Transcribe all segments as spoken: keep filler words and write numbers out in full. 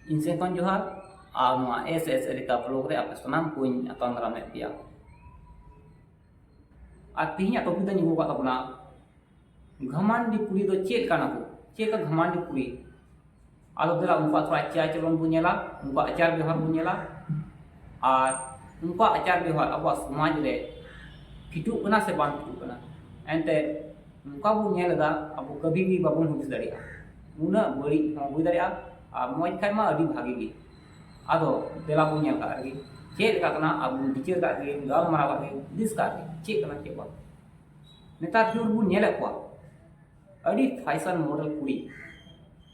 ᱤᱧ ᱥᱮᱫ ᱠᱷᱚᱱ ᱡᱚᱦᱟᱨ᱾ ᱟᱨ ᱱᱚᱣᱟ ᱮᱥ ᱮᱥ ᱮᱨᱤᱠᱟ ᱵᱞᱚᱜ ᱨᱮ ᱟᱯᱮ ᱥᱟᱱᱟᱢ ᱠᱚᱧ ᱟᱛᱟᱝ ᱫᱟᱨᱟᱢᱮᱫ ᱯᱮᱭᱟ᱾ ᱟᱨ ᱛᱮᱦᱮᱧᱟᱜ ᱴᱚᱯᱤᱠ ᱫᱚᱧ ᱟᱹᱜᱩ ᱟᱠᱟᱫ ᱛᱟᱵᱚᱱᱟ, ᱜᱷᱟᱢᱟᱱᱰᱤ ᱠᱩᱲᱤ ᱫᱚ ᱪᱮᱫ ᱠᱟᱱᱟ ᱠᱚ? ᱪᱮᱫ ᱞᱮᱠᱟ ᱜᱷᱟᱢᱟᱱᱰᱤ ᱠᱩᱲᱤ? ᱟᱫᱚ ᱫᱮᱞᱟ ᱩᱱᱠᱩᱣᱟᱜ ᱛᱷᱚᱲᱟ ᱪᱟᱞ ᱪᱚᱞᱚᱱ ᱵᱚᱱ ᱧᱮᱞᱟ, ᱩᱱᱠᱩᱣᱟᱜ ᱟᱪᱟᱨ ᱵᱮᱣᱦᱟᱨ ᱵᱚᱱ ᱧᱮᱞᱟ᱾ ᱟᱨ ᱩᱱᱠᱩᱣᱟᱜ ᱟᱪᱟᱨ ᱵᱮᱣᱦᱟᱨ ᱟᱵᱚᱣᱟᱜ ᱥᱚᱢᱟᱡᱽ ᱨᱮ ᱯᱷᱤᱴᱩᱜ ᱠᱟᱱᱟ ᱥᱮ ᱵᱟᱝ ᱯᱷᱤᱴᱩᱜ ᱠᱟᱱᱟ? ᱮᱱᱛᱮ ᱱᱚᱝᱠᱟ ᱵᱚᱱ ᱧᱮᱞ ᱮᱫᱟ, ᱟᱵᱚ ᱠᱟᱹᱵᱷᱤ ᱜᱮ ᱵᱟᱵᱚᱱ ᱦᱩᱫᱤᱥ ᱫᱟᱲᱮᱭᱟᱜᱼᱟ᱾ ᱩᱱᱟᱹᱜ ᱵᱟᱹᱲᱤᱡ ᱦᱚᱸ ᱦᱩᱭ ᱫᱟᱲᱮᱭᱟᱜᱼᱟ, ᱟᱨ ᱢᱚᱡᱽ ᱠᱷᱟᱡ ᱢᱟ ᱟᱹᱰᱤ ᱵᱷᱟᱜᱮ ᱜᱮ᱾ ᱟᱫᱚ ᱫᱮᱞᱟ ᱵᱚᱱ ᱧᱮᱞ ᱠᱟᱜ ᱨᱮᱜᱮ ᱪᱮᱫ ᱞᱮᱠᱟ ᱠᱟᱱᱟ, ᱟᱵᱚ ᱵᱚᱱ ᱵᱤᱪᱟᱹᱨ ᱠᱟᱜ ᱜᱮ, ᱜᱟᱞᱢᱟᱨᱟᱣ ᱠᱟᱜ ᱜᱮ, ᱦᱩᱫᱤᱥ ᱠᱟᱜ ᱜᱮ, ᱪᱮᱫ ᱠᱟᱱᱟ ᱪᱮᱫ ᱵᱟᱝ᱾ ᱱᱮᱛᱟᱨ ᱡᱳᱨ ᱵᱚᱱ ᱧᱮᱞᱮᱫ ᱠᱚᱣᱟ, ᱟᱹᱰᱤ ᱯᱷᱮᱥᱚᱱ ᱢᱚᱰᱮᱞ ᱠᱩᱲᱤ,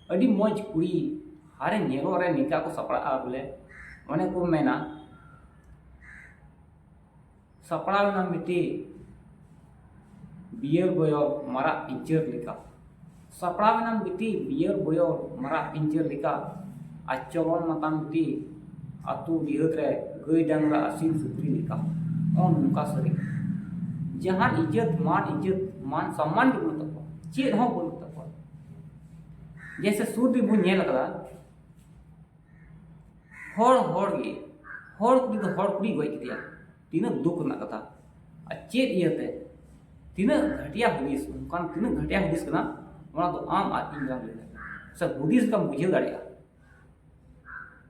ᱟᱹᱰᱤ ᱢᱚᱡᱽ ᱠᱩᱲᱤ, ᱦᱟᱨᱮ ᱧᱮᱞᱚᱜ ᱨᱮ ᱱᱤᱝᱠᱟ ᱠᱚ ᱥᱟᱯᱲᱟᱜᱼᱟ᱾ ᱵᱚᱞᱮ ᱚᱱᱮ ᱠᱚ ᱢᱮᱱᱟ, ᱥᱟᱯᱲᱟᱣ ᱮᱱᱟᱢ ᱵᱤᱴᱤ ᱵᱤᱭᱟᱨ ᱵᱚᱭᱚᱨ ᱢᱟᱨᱟᱜ ᱯᱤᱧᱪᱟᱹᱨ ᱞᱮᱠᱟ᱾ ᱥᱟᱯᱲᱟᱣ ᱮᱱᱟᱢ ᱵᱤᱴᱤ ᱵᱤᱭᱟᱨ ᱵᱚᱭᱚᱨ ᱢᱟᱨᱟᱜ ᱯᱤᱧᱪᱟᱹᱨ ᱞᱮᱠᱟ᱾ ᱟᱪᱚᱨᱚᱱ ᱢᱟᱛᱟᱢ ᱵᱤᱴᱤ ᱟᱹᱛᱩ ᱰᱤᱦᱟᱹᱛ ᱨᱮ ᱜᱟᱹᱭ ᱰᱟᱝᱨᱟ ᱟᱹᱥᱤᱞ ᱥᱩᱠᱨᱤ ᱞᱮᱠᱟ᱾ ᱱᱚᱜᱼᱚ ᱱᱚᱝᱠᱟ ᱥᱟᱹᱨᱤ᱾ ᱡᱟᱦᱟᱱ ᱤᱡᱽᱡᱚᱛ ᱢᱟᱱ, ᱤᱡᱽᱡᱚᱛ ᱢᱟᱱ ᱥᱚᱢᱢᱟᱱ ᱜᱮ ᱵᱟᱹᱱᱩᱜ ᱛᱟᱠᱚᱣᱟ, ᱪᱮᱫ ᱦᱚᱸ ᱵᱟᱹᱱᱩᱜ ᱛᱟᱠᱚᱣᱟ᱾ ᱡᱮᱭᱥᱮ ᱥᱩᱨ ᱨᱮᱵᱚᱱ ᱧᱮᱞ ᱟᱠᱟᱫᱟ, ᱦᱚᱲ ᱦᱚᱲ ᱜᱮ, ᱦᱚᱲ ᱠᱩᱲᱤ ᱫᱚ ᱦᱚᱲ ᱠᱩᱲᱤ ᱜᱚᱡ ᱠᱮᱫᱮᱭᱟ᱾ ᱛᱤᱱᱟᱹᱜ ᱫᱩᱠ ᱨᱮᱱᱟᱜ ᱠᱟᱛᱷᱟ᱾ ᱟᱨ ᱪᱮᱫ ᱤᱭᱟᱹᱛᱮ? ᱛᱤᱱᱟᱹᱜ ᱜᱷᱟᱹᱴᱤᱭᱟ ᱦᱩᱫᱤᱥ, ᱚᱱᱠᱟᱱ ᱛᱤᱱᱟᱹᱜ ᱜᱷᱟᱹᱴᱤᱭᱟ ᱦᱩᱫᱤᱥ ᱠᱟᱱᱟ, ᱚᱱᱟ ᱫᱚ ᱟᱢ ᱟᱨ ᱤᱧ ᱨᱮᱱ ᱞᱟᱹᱭ ᱫᱟᱲᱮᱭᱟᱜᱼᱟ᱾ ᱥᱮ ᱦᱩᱫᱤᱥ ᱞᱮᱠᱟᱢ ᱵᱩᱡᱷᱟᱹᱣ ᱫᱟᱲᱮᱭᱟᱜᱼᱟ᱾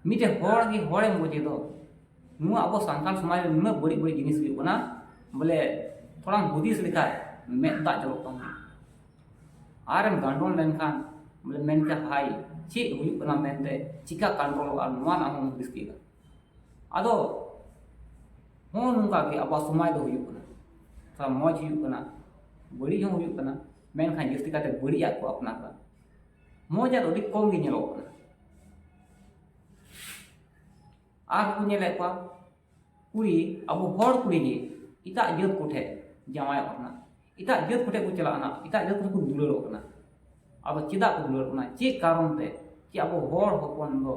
ᱢᱤᱫᱴᱮᱱ ᱦᱚᱲ ᱜᱮ ᱦᱚᱲᱮᱢ ᱜᱚᱡᱮ ᱫᱚ᱾ ᱱᱚᱣᱟ ᱟᱵᱚ ᱥᱟᱱᱛᱟᱲ ᱥᱚᱢᱟᱡᱽ ᱨᱮ ᱱᱩᱱᱟᱹᱜ ᱵᱟᱹᱲᱤᱡ ᱵᱟᱹᱲᱤᱡ ᱡᱤᱱᱤᱥ ᱦᱩᱭᱩᱜ ᱠᱟᱱᱟ, ᱵᱚᱞᱮ ᱛᱷᱚᱲᱟᱢ ᱦᱩᱫᱤᱥ ᱞᱮᱠᱷᱟᱡ ᱢᱮᱫ ᱫᱟᱜ ᱡᱚᱨᱚᱜ ᱛᱟᱢᱟ᱾ ᱟᱨᱮᱢ ᱜᱟᱱᱰᱚᱱ ᱞᱮᱱᱠᱷᱟᱱ ᱵᱚᱞᱮ ᱢᱮᱱ ᱠᱮᱭᱟ, ᱦᱟᱭ, ᱪᱮᱫ ᱦᱩᱭᱩᱜ ᱠᱟᱱᱟ ᱢᱮᱱᱛᱮ, ᱪᱤᱠᱟ ᱠᱚᱱᱴᱨᱳᱞᱚᱜᱼᱟ, ᱱᱚᱣᱟ ᱨᱮᱱᱟᱜ ᱦᱚᱸ ᱦᱩᱫᱤᱥ ᱠᱮᱫᱟ᱾ ᱟᱫᱚ ᱦᱚᱸ ᱱᱚᱝᱠᱟ ᱜᱮ ᱟᱵᱚᱣᱟᱜ ᱥᱚᱢᱟᱡᱽ ᱫᱚ ᱦᱩᱭᱩᱜ ᱠᱟᱱᱟ, ᱛᱷᱚᱲᱟ ᱢᱚᱡᱽ ᱦᱩᱭᱩᱜ ᱠᱟᱱᱟ, ᱵᱟᱹᱲᱤᱡ ᱦᱚᱸ ᱦᱩᱭᱩᱜ ᱠᱟᱱᱟ, ᱢᱮᱱᱠᱷᱟᱱ ᱡᱟᱹᱥᱛᱤ ᱠᱟᱛᱮ ᱵᱟᱹᱲᱤᱡᱟᱜ ᱠᱚ ᱟᱯᱱᱟᱨ ᱫᱟ᱾ ᱢᱚᱡᱽ ᱟᱨ ᱟᱹᱰᱤ ᱠᱚᱢ ᱜᱮ ᱧᱮᱞᱚᱜ ᱠᱟᱱᱟ᱾ ᱟᱨ ᱠᱚ ᱧᱮᱞᱮᱫ ᱠᱚᱣᱟ ᱠᱩᱲᱤ, ᱟᱵᱚ ᱦᱚᱲ ᱠᱩᱲᱤ ᱜᱮ ᱮᱴᱟᱜ ᱡᱟᱹᱛ ᱠᱚᱴᱷᱮᱱ ᱡᱟᱶᱟᱭᱚᱜ ᱠᱟᱱᱟ, ᱮᱴᱟᱜ ᱡᱟᱹᱛ ᱠᱚᱴᱷᱮᱱ ᱠᱚ ᱪᱟᱞᱟᱜ ᱠᱟᱱᱟ, ᱮᱴᱟᱜ ᱡᱟᱹᱛ ᱠᱚᱴᱷᱮᱱ ᱠᱚ ᱫᱩᱞᱟᱹᱲᱚᱜ ᱠᱟᱱᱟ᱾ ᱟᱫᱚ ᱪᱮᱫᱟᱜ ᱠᱚ ᱫᱩᱞᱟᱹᱲᱚᱜ ᱠᱟᱱᱟ? ᱪᱮᱫ ᱠᱟᱨᱚᱱ ᱛᱮ? ᱪᱮᱫ ᱟᱵᱚ ᱦᱚᱲ ᱦᱚᱯᱚᱱ ᱫᱚ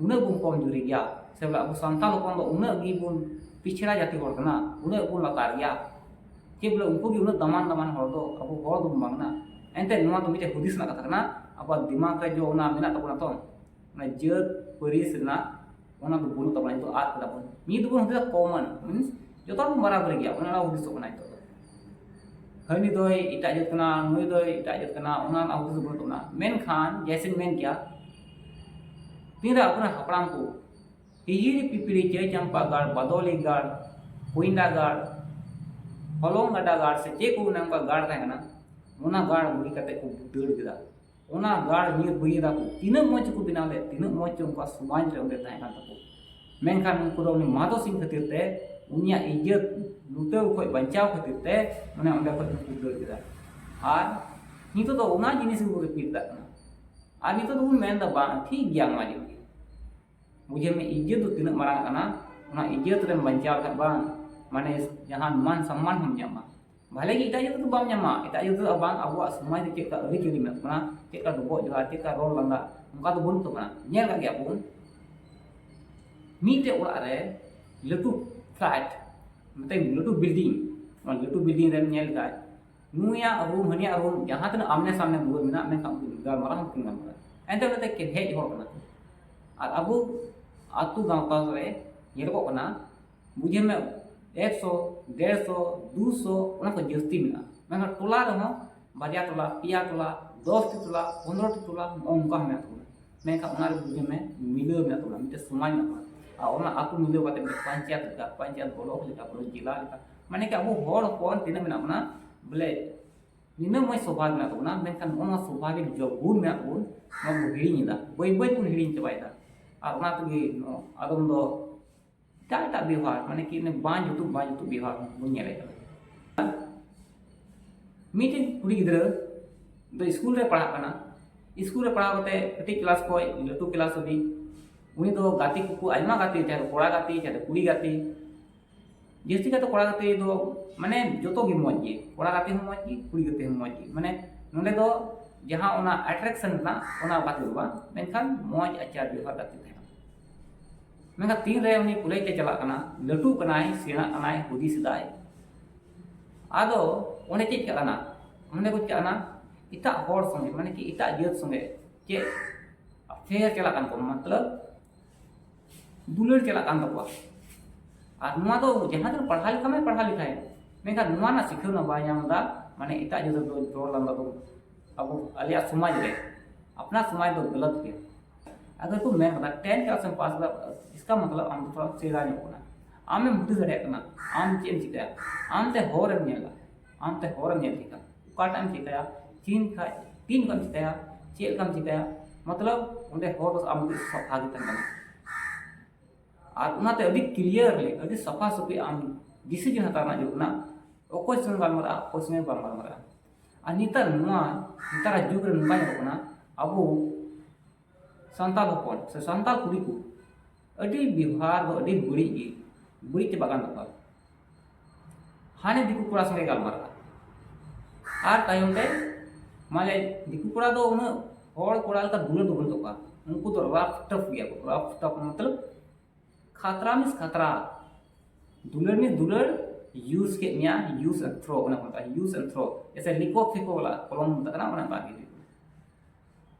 ᱩᱱᱟᱹᱜ ᱵᱚᱱ ᱠᱚᱢ ᱡᱩᱨᱤ ᱜᱮᱭᱟ? ᱥᱮ ᱵᱚᱞᱮ ᱟᱵᱚ ᱥᱟᱱᱛᱟᱲ ᱦᱚᱯᱚᱱ ᱫᱚ ᱩᱱᱟᱹᱜ ᱜᱮᱵᱚᱱ ᱯᱤᱪᱷᱲᱟ ᱡᱟᱹᱛᱤ ᱦᱚᱲ ᱠᱟᱱᱟ, ᱩᱱᱟᱹᱜ ᱵᱚᱱ ᱞᱟᱛᱟᱨ ᱜᱮᱭᱟ? ᱪᱮᱫ ᱵᱚᱞᱮ ᱩᱱᱠᱩ ᱜᱮ ᱩᱱᱟᱹᱜ ᱫᱟᱢᱟᱱ ᱫᱟᱢᱟᱱ ᱦᱚᱲ ᱫᱚ, ᱟᱵᱚ ᱦᱚᱲ ᱫᱚᱵᱚᱱ ᱵᱟᱝ ᱠᱟᱱᱟ? ᱮᱱᱛᱮ ᱱᱚᱣᱟ ᱫᱚ ᱢᱤᱫᱴᱮᱱ ᱦᱩᱫᱤᱥ ᱨᱮᱱᱟᱜ ᱠᱟᱛᱷᱟ ᱠᱟᱱᱟ, ᱟᱵᱚᱣᱟᱜ ᱫᱤᱢᱟᱜᱽ ᱨᱮ ᱡᱚ ᱚᱱᱟ ᱢᱮᱱᱟᱜ ᱛᱟᱵᱚᱱᱟ ᱛᱚ᱾ ᱚᱱᱟ ᱡᱟᱹᱛ ᱯᱟᱹᱨᱤᱥ ᱨᱮᱱᱟᱜ ᱚᱱᱟ ᱫᱚ ᱵᱟᱹᱱᱩᱜ ᱛᱟᱵᱚᱱᱟ᱾ ᱱᱤᱛᱚᱜ ᱟᱫ ᱠᱮᱫᱟ ᱵᱚᱱ᱾ ᱱᱤᱛ ᱫᱚᱵᱚᱱ ᱦᱩᱫᱤᱥᱟ ᱠᱚᱢᱚᱱ, ᱢᱤᱱᱥ ᱡᱚᱛᱚ ᱦᱚᱲ ᱵᱚᱱ ᱵᱟᱨᱟᱵᱟᱹᱨᱤ ᱜᱮᱭᱟ, ᱚᱱᱟ ᱦᱩᱫᱤᱥᱚᱜ ᱠᱟᱱᱟ ᱱᱤᱛᱚᱜ ᱫᱚ᱾ ᱦᱟᱹᱱᱤ ᱫᱚᱭ ᱮᱴᱟᱜ ᱡᱟᱹᱛ ᱠᱟᱱᱟ, ᱱᱩᱭ ᱫᱚᱭ ᱮᱴᱟᱜ ᱡᱟᱹᱛ ᱠᱟᱱᱟ, ᱚᱱᱟ ᱨᱮᱱᱟᱜ ᱦᱩᱫᱤᱥ ᱫᱚ ᱵᱟᱹᱱᱩᱜ ᱛᱟᱵᱚᱱᱟ᱾ ᱢᱮᱱᱠᱷᱟᱱ ᱡᱮᱭᱥᱮᱧ ᱢᱮᱱ ᱠᱮᱭᱟ, ᱛᱤᱱᱨᱮ ᱟᱵᱚᱨᱮᱱ ᱦᱟᱯᱲᱟᱢ ᱠᱚ ᱦᱤᱦᱤᱲᱤ ᱯᱤᱯᱤᱲᱤ ᱪᱟᱹᱭ ᱪᱟᱢᱯᱟ ᱜᱟᱲ, ᱵᱟᱫᱚᱞᱤ ᱜᱟᱲ, ᱠᱩᱭᱱᱰᱟ ᱜᱟᱲ, ᱦᱚᱞᱚᱝ ᱜᱟᱰᱟ ᱜᱟᱲ ᱥᱮ ᱪᱮᱫ ᱠᱚ ᱚᱱᱮ ᱚᱱᱠᱟ ᱜᱟᱲ ᱛᱟᱦᱮᱸ ᱠᱟᱱᱟ, ᱚᱱᱟ ᱜᱟᱲ ᱵᱟᱹᱜᱤ ᱠᱟᱛᱮ ᱠᱚ ᱫᱟᱹᱲ ᱠᱮᱫᱟ᱾ ᱚᱱᱟ ᱜᱟᱲ ᱧᱤᱨ ᱵᱟᱹᱜᱤ ᱠᱮᱫᱟ ᱠᱚ᱾ ᱛᱤᱱᱟᱹᱜ ᱢᱚᱡᱽ ᱠᱚ ᱵᱮᱱᱟᱣ ᱞᱮᱫ, ᱛᱤᱱᱟᱹᱜ ᱢᱚᱡᱽ ᱪᱚ ᱩᱱᱠᱩᱣᱟᱜ ᱥᱚᱢᱟᱡᱽ ᱨᱮ ᱚᱸᱰᱮ ᱛᱟᱦᱮᱸ ᱠᱟᱱ ᱛᱟᱠᱚ᱾ ᱢᱮᱱᱠᱷᱟᱱ ᱩᱱᱠᱩ ᱫᱚ ᱩᱱᱤ ᱢᱟᱫᱷᱚ ᱥᱤᱝ ᱠᱷᱟᱹᱛᱤᱨ ᱛᱮ, ᱩᱱᱤᱭᱟᱜ ᱤᱡᱽᱡᱚᱛ ᱞᱩᱴᱟᱹᱣ ᱠᱷᱚᱱ ᱵᱟᱧᱪᱟᱣ ᱠᱷᱟᱹᱛᱤᱨ ᱛᱮ, ᱢᱟᱱᱮ ᱚᱸᱰᱮ ᱠᱷᱚᱱ ᱩᱱᱠᱩ ᱫᱟᱹᱲ ᱠᱮᱫᱟ᱾ ᱟᱨ ᱱᱤᱛᱚᱜ ᱫᱚ ᱚᱱᱟ ᱡᱤᱱᱤᱥ ᱜᱮᱵᱚᱱ ᱨᱤᱯᱤᱴ ᱠᱟᱜ ᱠᱟᱱᱟ᱾ ᱟᱨ ᱱᱤᱛᱚᱜ ᱫᱚᱵᱚᱱ ᱢᱮᱱᱫᱟ, ᱵᱟᱝ ᱴᱷᱤᱠ ᱜᱮᱭᱟ, ᱱᱚᱣᱟ ᱡᱤᱱᱤᱥ ᱜᱮ ᱵᱩᱡᱷᱟᱹᱣ ᱢᱮ, ᱤᱡᱽᱡᱚᱛ ᱫᱚ ᱛᱤᱱᱟᱹᱜ ᱢᱟᱨᱟᱝ ᱠᱟᱱᱟ᱾ ᱚᱱᱟ ᱤᱡᱽᱡᱚᱛ ᱨᱮᱢ ᱵᱟᱧᱪᱟᱣ ᱞᱮᱠᱷᱟᱱ ᱵᱟᱝ, ᱢᱟᱱᱮ ᱡᱟᱦᱟᱸ ᱢᱟᱱ ᱥᱚᱢᱢᱟᱱ ᱦᱚᱸᱢ ᱧᱟᱢᱟ᱾ ᱵᱷᱟᱞᱮ ᱜᱮ ᱮᱴᱟᱜ ᱡᱟᱹᱛ ᱫᱚ ᱵᱟᱢ ᱧᱟᱢᱟ, ᱮᱴᱟᱜ ᱡᱟᱹᱛ ᱫᱚ ᱵᱟᱝ, ᱟᱵᱚᱣᱟᱜ ᱥᱚᱢᱟᱡᱽ ᱨᱮ ᱪᱮᱫ ᱞᱮᱠᱟ ᱟᱹᱨᱤᱪᱟᱹᱞᱤ ᱢᱮᱱᱟᱜ ᱛᱟᱵᱚᱱᱟ, ᱪᱮᱫ ᱞᱮᱠᱟ ᱰᱚᱵᱚᱜ ᱡᱚᱦᱟᱨ, ᱪᱮᱫ ᱞᱮᱠᱟ ᱨᱚᱲ ᱞᱟᱸᱫᱟ, ᱚᱱᱠᱟ ᱫᱚ ᱵᱟᱹᱱᱩᱜ ᱛᱟᱵᱚᱱᱟ᱾ ᱧᱮᱞ ᱠᱟᱜ ᱜᱮᱭᱟ ᱵᱚᱱ, ᱢᱤᱫᱴᱮᱡ ᱚᱲᱟᱜ ᱨᱮ ᱞᱟᱹᱴᱩ ᱯᱷᱞᱮᱴ, ᱢᱤᱫᱴᱮᱱ ᱞᱟᱹᱴᱩ ᱵᱤᱞᱰᱤᱝ, ᱚᱱᱟ ᱞᱟᱹᱴᱩ ᱵᱤᱞᱰᱤᱝ ᱨᱮᱢ ᱧᱮᱞ ᱠᱷᱟᱡ ᱱᱩᱭᱟᱜ ᱨᱩᱢ, ᱦᱟᱹᱱᱤᱭᱟᱜ ᱨᱩᱢ, ᱡᱟᱦᱟᱸ ᱛᱤᱱᱟᱹᱜ ᱟᱢᱱᱮ ᱥᱟᱢᱱᱮ ᱫᱩᱣᱟᱹᱨ ᱢᱮᱱᱟᱜ, ᱢᱮᱱᱠᱷᱟᱱ ᱩᱱᱠᱤᱱ ᱜᱟᱞᱢᱟᱨᱟᱣ ᱦᱚᱸ ᱵᱟᱹᱠᱤᱱ ᱜᱟᱞᱢᱟᱨᱟᱣᱟ᱾ ᱮᱱᱛᱮ ᱚᱱᱟᱛᱮ ᱠᱮᱴᱮᱡ ᱦᱚᱲ ᱠᱟᱱᱟ ᱠᱚ᱾ ᱟᱨ ᱟᱵᱚ ᱟᱹᱛᱩ ᱜᱟᱶᱛᱟ ᱨᱮ ᱧᱮᱞᱚᱜᱚᱜ ᱠᱟᱱᱟ, ᱵᱩᱡᱷᱟᱹᱣ ᱢᱮ, ᱮᱠᱥᱚ, ᱰᱮᱲᱥᱚ, ᱫᱩᱥᱚ, ᱚᱱᱟ ᱠᱷᱚᱱ ᱡᱟᱹᱥᱛᱤ ᱢᱮᱱᱟᱜᱼᱟ᱾ ᱢᱮᱱᱠᱷᱟᱱ ᱴᱚᱞᱟ ᱨᱮᱦᱚᱸ ᱵᱟᱨᱭᱟ ᱴᱚᱞᱟ, ᱯᱮᱭᱟ ᱴᱚᱞᱟ, ᱫᱚᱥᱴᱤ ᱴᱚᱞᱟ, ᱯᱚᱱᱨᱚᱴᱤ ᱴᱚᱞᱟ, ᱱᱚᱜᱼᱚ ᱱᱚᱝᱠᱟ ᱦᱚᱸ ᱢᱮᱱᱟᱜ ᱛᱟᱵᱚᱱᱟ᱾ ᱢᱮᱱᱠᱷᱟᱱ ᱚᱱᱟ ᱨᱮ ᱵᱩᱡᱷᱟᱹᱣ ᱢᱮ, ᱢᱤᱞᱟᱹᱣ ᱢᱮᱱᱟᱜ ᱛᱟᱵᱚᱱᱟ, ᱢᱤᱫᱴᱮᱱ ᱥᱚᱢᱟᱡᱽ ᱢᱮᱱᱟᱜ ᱛᱟᱵᱚᱱᱟ᱾ ᱟᱨ ᱚᱱᱟ ᱟᱹᱛᱩ ᱢᱤᱞᱟᱹᱣ ᱠᱟᱛᱮ ᱢᱤᱫᱴᱮᱱ ᱯᱚᱧᱪᱟᱭᱮᱛ ᱞᱮᱠᱟ, ᱯᱚᱧᱪᱟᱭᱮᱛ ᱵᱞᱚᱠ ᱞᱮᱠᱟ, ᱯᱩᱨᱟᱹ ᱡᱮᱞᱟ ᱞᱮᱠᱟ, ᱢᱟᱱᱮ ᱠᱤ ᱟᱵᱚ ᱦᱚᱲ ᱦᱚᱯᱚᱱ ᱛᱤᱱᱟᱹᱜ ᱢᱮᱱᱟᱜ ᱵᱚᱱᱟ, ᱵᱚᱞᱮ ᱱᱤᱱᱟᱹᱜ ᱢᱚᱡᱽ ᱥᱚᱵᱷᱟ ᱢᱮᱱᱟᱜ ᱛᱟᱵᱚᱱᱟ, ᱢᱮᱱᱠᱷᱟᱱ ᱱᱚᱜᱼᱚ ᱱᱚᱣᱟ ᱥᱚᱵᱷᱟ ᱜᱮ ᱡᱚ ᱜᱩᱱ ᱢᱮᱱᱟᱜ ᱛᱟᱵᱚᱱ, ᱱᱚᱣᱟ ᱵᱚᱱ ᱦᱤᱲᱤᱧ ᱮᱫᱟ, ᱵᱟᱹᱭ ᱵᱟᱹᱭ ᱵᱚᱱ ᱦᱤᱲᱤᱧ ᱪᱟᱵᱟᱭᱮᱫᱟ᱾ ᱟᱨ ᱚᱱᱟ ᱛᱮᱜᱮ ᱱᱚᱜᱼᱚ ᱟᱫᱚᱢ ᱫᱚ ᱮᱴᱟᱜ ᱮᱴᱟᱜ ᱵᱮᱣᱦᱟᱨ, ᱢᱟᱱᱮ ᱠᱤ ᱚᱱᱮ ᱵᱟᱝ ᱡᱩᱛᱩᱜ, ᱵᱟᱝ ᱡᱩᱛᱩᱜ ᱵᱮᱣᱦᱟᱨ ᱵᱚᱱ ᱧᱮᱞᱮᱫ ᱠᱟᱱᱟ᱾ ᱢᱤᱫᱴᱮᱱ ᱠᱩᱲᱤ ᱜᱤᱫᱽᱨᱟᱹ ᱫᱚ ᱥᱠᱩᱞ ᱨᱮ ᱯᱟᱲᱦᱟᱜ ᱠᱟᱱᱟ, ᱥᱠᱩᱞ ᱨᱮ ᱯᱟᱲᱦᱟᱣ ᱠᱟᱛᱮ ᱠᱟᱹᱴᱤᱡ ᱠᱞᱟᱥ ᱠᱷᱚᱱ ᱞᱟᱹᱴᱩ ᱠᱞᱟᱥ ᱦᱟᱹᱵᱤᱡ ᱩᱱᱤ ᱫᱚ ᱜᱟᱛᱮ ᱠᱚᱠᱚ ᱟᱭᱢᱟ ᱜᱟᱛᱮ, ᱪᱟᱦᱮ ᱠᱚᱲᱟ ᱜᱟᱛᱮ, ᱪᱟᱦᱮ ᱠᱩᱲᱤ ᱜᱟᱛᱮ, ᱡᱟᱹᱥᱛᱤ ᱠᱟᱛᱮ ᱠᱚᱲᱟ ᱜᱟᱛᱮ ᱫᱚ ᱢᱟᱱᱮ ᱡᱚᱛᱚ ᱜᱮ ᱢᱚᱡᱽ ᱜᱮ, ᱠᱚᱲᱟ ᱜᱟᱛᱮ ᱦᱚᱸ ᱢᱚᱡᱽ ᱜᱮ, ᱠᱩᱲᱤ ᱜᱟᱛᱮ ᱦᱚᱸ ᱢᱚᱡᱽ ᱜᱮ᱾ ᱢᱟᱱᱮ ᱱᱚᱸᱰᱮ ᱫᱚ ᱡᱟᱦᱟᱸ ᱚᱱᱟ ᱟᱴᱨᱟᱠᱥᱚᱱ ᱨᱮᱱᱟᱜ ᱚᱱᱟ ᱜᱟᱛᱮ ᱫᱚ ᱵᱟᱝ, ᱢᱮᱱᱠᱷᱟᱱ ᱢᱚᱡᱽ ᱟᱪᱟᱨ ᱵᱮᱣᱦᱟᱨ ᱜᱟᱛᱮ ᱛᱟᱦᱮᱱᱟ᱾ ᱢᱮᱱᱠᱷᱟᱱ ᱛᱤᱱᱨᱮ ᱩᱱᱤ ᱠᱚᱞᱮᱡᱽ ᱛᱮ ᱪᱟᱞᱟᱜ ᱠᱟᱱᱟ, ᱞᱟᱹᱴᱩᱜ ᱠᱟᱱᱟᱭ, ᱥᱮᱬᱟᱜ ᱠᱟᱱᱟᱭ, ᱦᱩᱫᱤᱥ ᱮᱫᱟᱭ, ᱟᱫᱚ ᱚᱸᱰᱮ ᱪᱮᱫ ᱪᱤᱠᱟᱹᱜ ᱠᱟᱱᱟ? ᱚᱸᱰᱮ ᱠᱚ ᱪᱤᱠᱟᱹᱜ ᱠᱟᱱᱟ, ᱮᱴᱟᱜ ᱦᱚᱲ ᱥᱚᱸᱜᱮ, ᱢᱟᱱᱮ ᱠᱤ ᱮᱴᱟᱜ ᱡᱟᱹᱛ ᱥᱚᱸᱜᱮ ᱪᱮᱫ ᱰᱷᱮᱨ ᱪᱟᱞᱟᱜ ᱠᱟᱱ ᱛᱟᱠᱚᱣᱟ, ᱢᱚᱛᱞᱚᱵ ᱫᱩᱞᱟᱹᱲ ᱪᱟᱞᱟᱜ ᱠᱟᱱ ᱛᱟᱠᱚᱣᱟ᱾ ᱟᱨ ᱱᱚᱣᱟ ᱫᱚ ᱡᱟᱦᱟᱸ ᱛᱤᱱᱟᱹᱜ ᱯᱟᱲᱦᱟᱣ ᱞᱮᱠᱷᱟᱱ ᱢᱟᱭ ᱯᱟᱲᱦᱟᱣ ᱞᱮᱠᱷᱟᱱ, ᱢᱮᱱᱠᱷᱟᱱ ᱱᱚᱣᱟ ᱨᱮᱱᱟᱜ ᱥᱤᱠᱷᱟᱹᱣᱱᱟ ᱵᱟᱭ ᱧᱟᱢ ᱮᱫᱟ, ᱢᱟᱱᱮ ᱮᱴᱟᱜ ᱡᱟᱹᱛ ᱫᱚ ᱨᱚᱲ ᱞᱟᱸᱫᱟ ᱫᱚ ᱟᱵᱚ ᱟᱞᱮᱭᱟᱜ ᱥᱚᱢᱟᱡᱽ ᱨᱮ, ᱟᱯᱱᱟᱨ ᱥᱚᱢᱟᱡᱽ ᱫᱚ ᱜᱟᱞᱟᱛ ᱜᱮᱭᱟ᱾ ᱟᱜᱟᱨ ᱠᱚ ᱢᱮᱱ ᱠᱟᱫᱟ ᱴᱮᱱ ᱠᱞᱟᱥ ᱮᱢ ᱯᱟᱥ ᱠᱟᱫᱟ, ᱤᱥᱠᱟ ᱢᱚᱛᱞᱚᱵ ᱟᱢ ᱫᱚ ᱛᱷᱚᱲᱟ ᱥᱮᱬᱟ ᱧᱚᱜ ᱠᱟᱱᱟ, ᱟᱢᱮᱢ ᱦᱩᱫᱤᱥ ᱫᱟᱲᱮᱭᱟᱜ ᱠᱟᱱᱟ ᱟᱢ ᱪᱮᱫ ᱮᱢ ᱪᱤᱠᱟᱹᱭᱟ, ᱟᱢᱛᱮ ᱦᱚᱨ ᱮᱢ ᱧᱮᱞᱟ, ᱟᱢᱛᱮ ᱦᱚᱨ ᱮᱢ ᱧᱮᱞ ᱴᱷᱤᱠᱟ, ᱚᱠᱟᱴᱟᱜ ᱮᱢ ᱪᱤᱠᱟᱹᱭᱟ, ᱛᱤᱱ ᱠᱷᱟᱡ ᱛᱤᱱ ᱠᱷᱚᱱ ᱮᱢ ᱪᱤᱠᱟᱹᱭᱟ, ᱪᱮᱫ ᱞᱮᱠᱟᱢ ᱪᱤᱠᱟᱹᱭᱟ, ᱢᱚᱛᱞᱚᱵ ᱚᱸᱰᱮ ᱦᱚᱨ ᱫᱚ ᱟᱢ ᱥᱟᱯᱷᱟ ᱜᱮ ᱛᱟᱦᱮᱱ ᱠᱟᱱᱟ᱾ ᱟᱨ ᱚᱱᱟᱛᱮ ᱟᱹᱰᱤ ᱠᱞᱤᱭᱟᱨᱞᱤ, ᱟᱹᱰᱤ ᱥᱟᱯᱷᱟ ᱥᱟᱹᱯᱷᱤ ᱟᱢ ᱰᱤᱥᱤᱡᱚᱱ ᱦᱟᱛᱟᱣ ᱨᱮᱱᱟᱜ ᱡᱟᱹᱨᱩᱲ ᱠᱟᱱᱟ, ᱚᱠᱚᱭ ᱥᱚᱸᱜᱮ ᱜᱟᱞᱢᱟᱨᱟᱜᱼᱟ, ᱚᱠᱚᱭ ᱥᱚᱸᱜᱮ ᱵᱟᱢ ᱜᱟᱞᱢᱟᱨᱟᱜᱼᱟ᱾ ᱟᱨ ᱱᱮᱛᱟᱨ ᱱᱚᱣᱟ, ᱱᱮᱛᱟᱨᱟᱜ ᱡᱩᱜᱽ ᱨᱮ ᱱᱚᱝᱠᱟ ᱧᱮᱞᱚᱜ ᱠᱟᱱᱟ, ᱟᱵᱚ ᱥᱟᱱᱛᱟᱲ ᱦᱚᱯᱚᱱ ᱥᱮ ᱥᱟᱱᱛᱟᱲ ᱠᱩᱲᱤ ᱠᱚ ᱟᱹᱰᱤ ᱵᱮᱵᱚᱦᱟᱨ ᱫᱚ ᱟᱹᱰᱤ ᱵᱟᱹᱲᱤᱡ ᱜᱮ, ᱵᱟᱹᱲᱤᱡ ᱪᱟᱵᱟᱜ ᱠᱟᱱ ᱛᱟᱠᱚᱣᱟ᱾ ᱦᱟᱱᱮ ᱫᱤᱠᱩ ᱠᱚᱲᱟ ᱥᱚᱸᱜᱮ ᱜᱟᱞᱢᱟᱨᱟᱜᱼᱟ, ᱟᱨ ᱛᱟᱭᱚᱢ ᱛᱮ ᱢᱟᱱᱮ ᱫᱤᱠᱩ ᱠᱚᱲᱟ ᱫᱚ ᱩᱱᱟᱹᱜ ᱦᱚᱲ ᱠᱚᱲᱟ ᱞᱮᱠᱟ ᱫᱩᱞᱟᱹᱲ ᱫᱚ ᱵᱟᱹᱱᱩᱜ ᱛᱟᱠᱚᱣᱟ, ᱩᱱᱠᱩ ᱫᱚ ᱨᱟᱯᱷ ᱴᱟᱯᱷ ᱜᱮᱭᱟ ᱠᱚ, ᱨᱟᱯᱷ ᱴᱟᱯᱷ ᱢᱚᱛᱞᱚᱵ ᱠᱷᱟᱛᱨᱟ ᱢᱤᱱᱥ ᱠᱷᱟᱛᱨᱟ, ᱫᱩᱞᱟᱹᱲ ᱢᱤᱱᱥ ᱫᱩᱞᱟᱹᱲ, use ᱠᱮᱫ ᱢᱮᱭᱟ, use and throw, ᱚᱱᱟ ᱠᱚ ᱢᱮᱛᱟᱜᱼᱟ use and throw, ᱡᱮᱭᱥᱮ ᱞᱤᱠᱳ ᱯᱷᱮᱠᱳ ᱵᱟᱞᱟ ᱠᱚᱞᱚᱢ ᱢᱮᱛᱟᱜ ᱠᱟᱱᱟ, ᱚᱱᱮ ᱚᱱᱠᱟ ᱜᱮ ᱦᱩᱭᱩᱜ ᱠᱟᱱᱟ᱾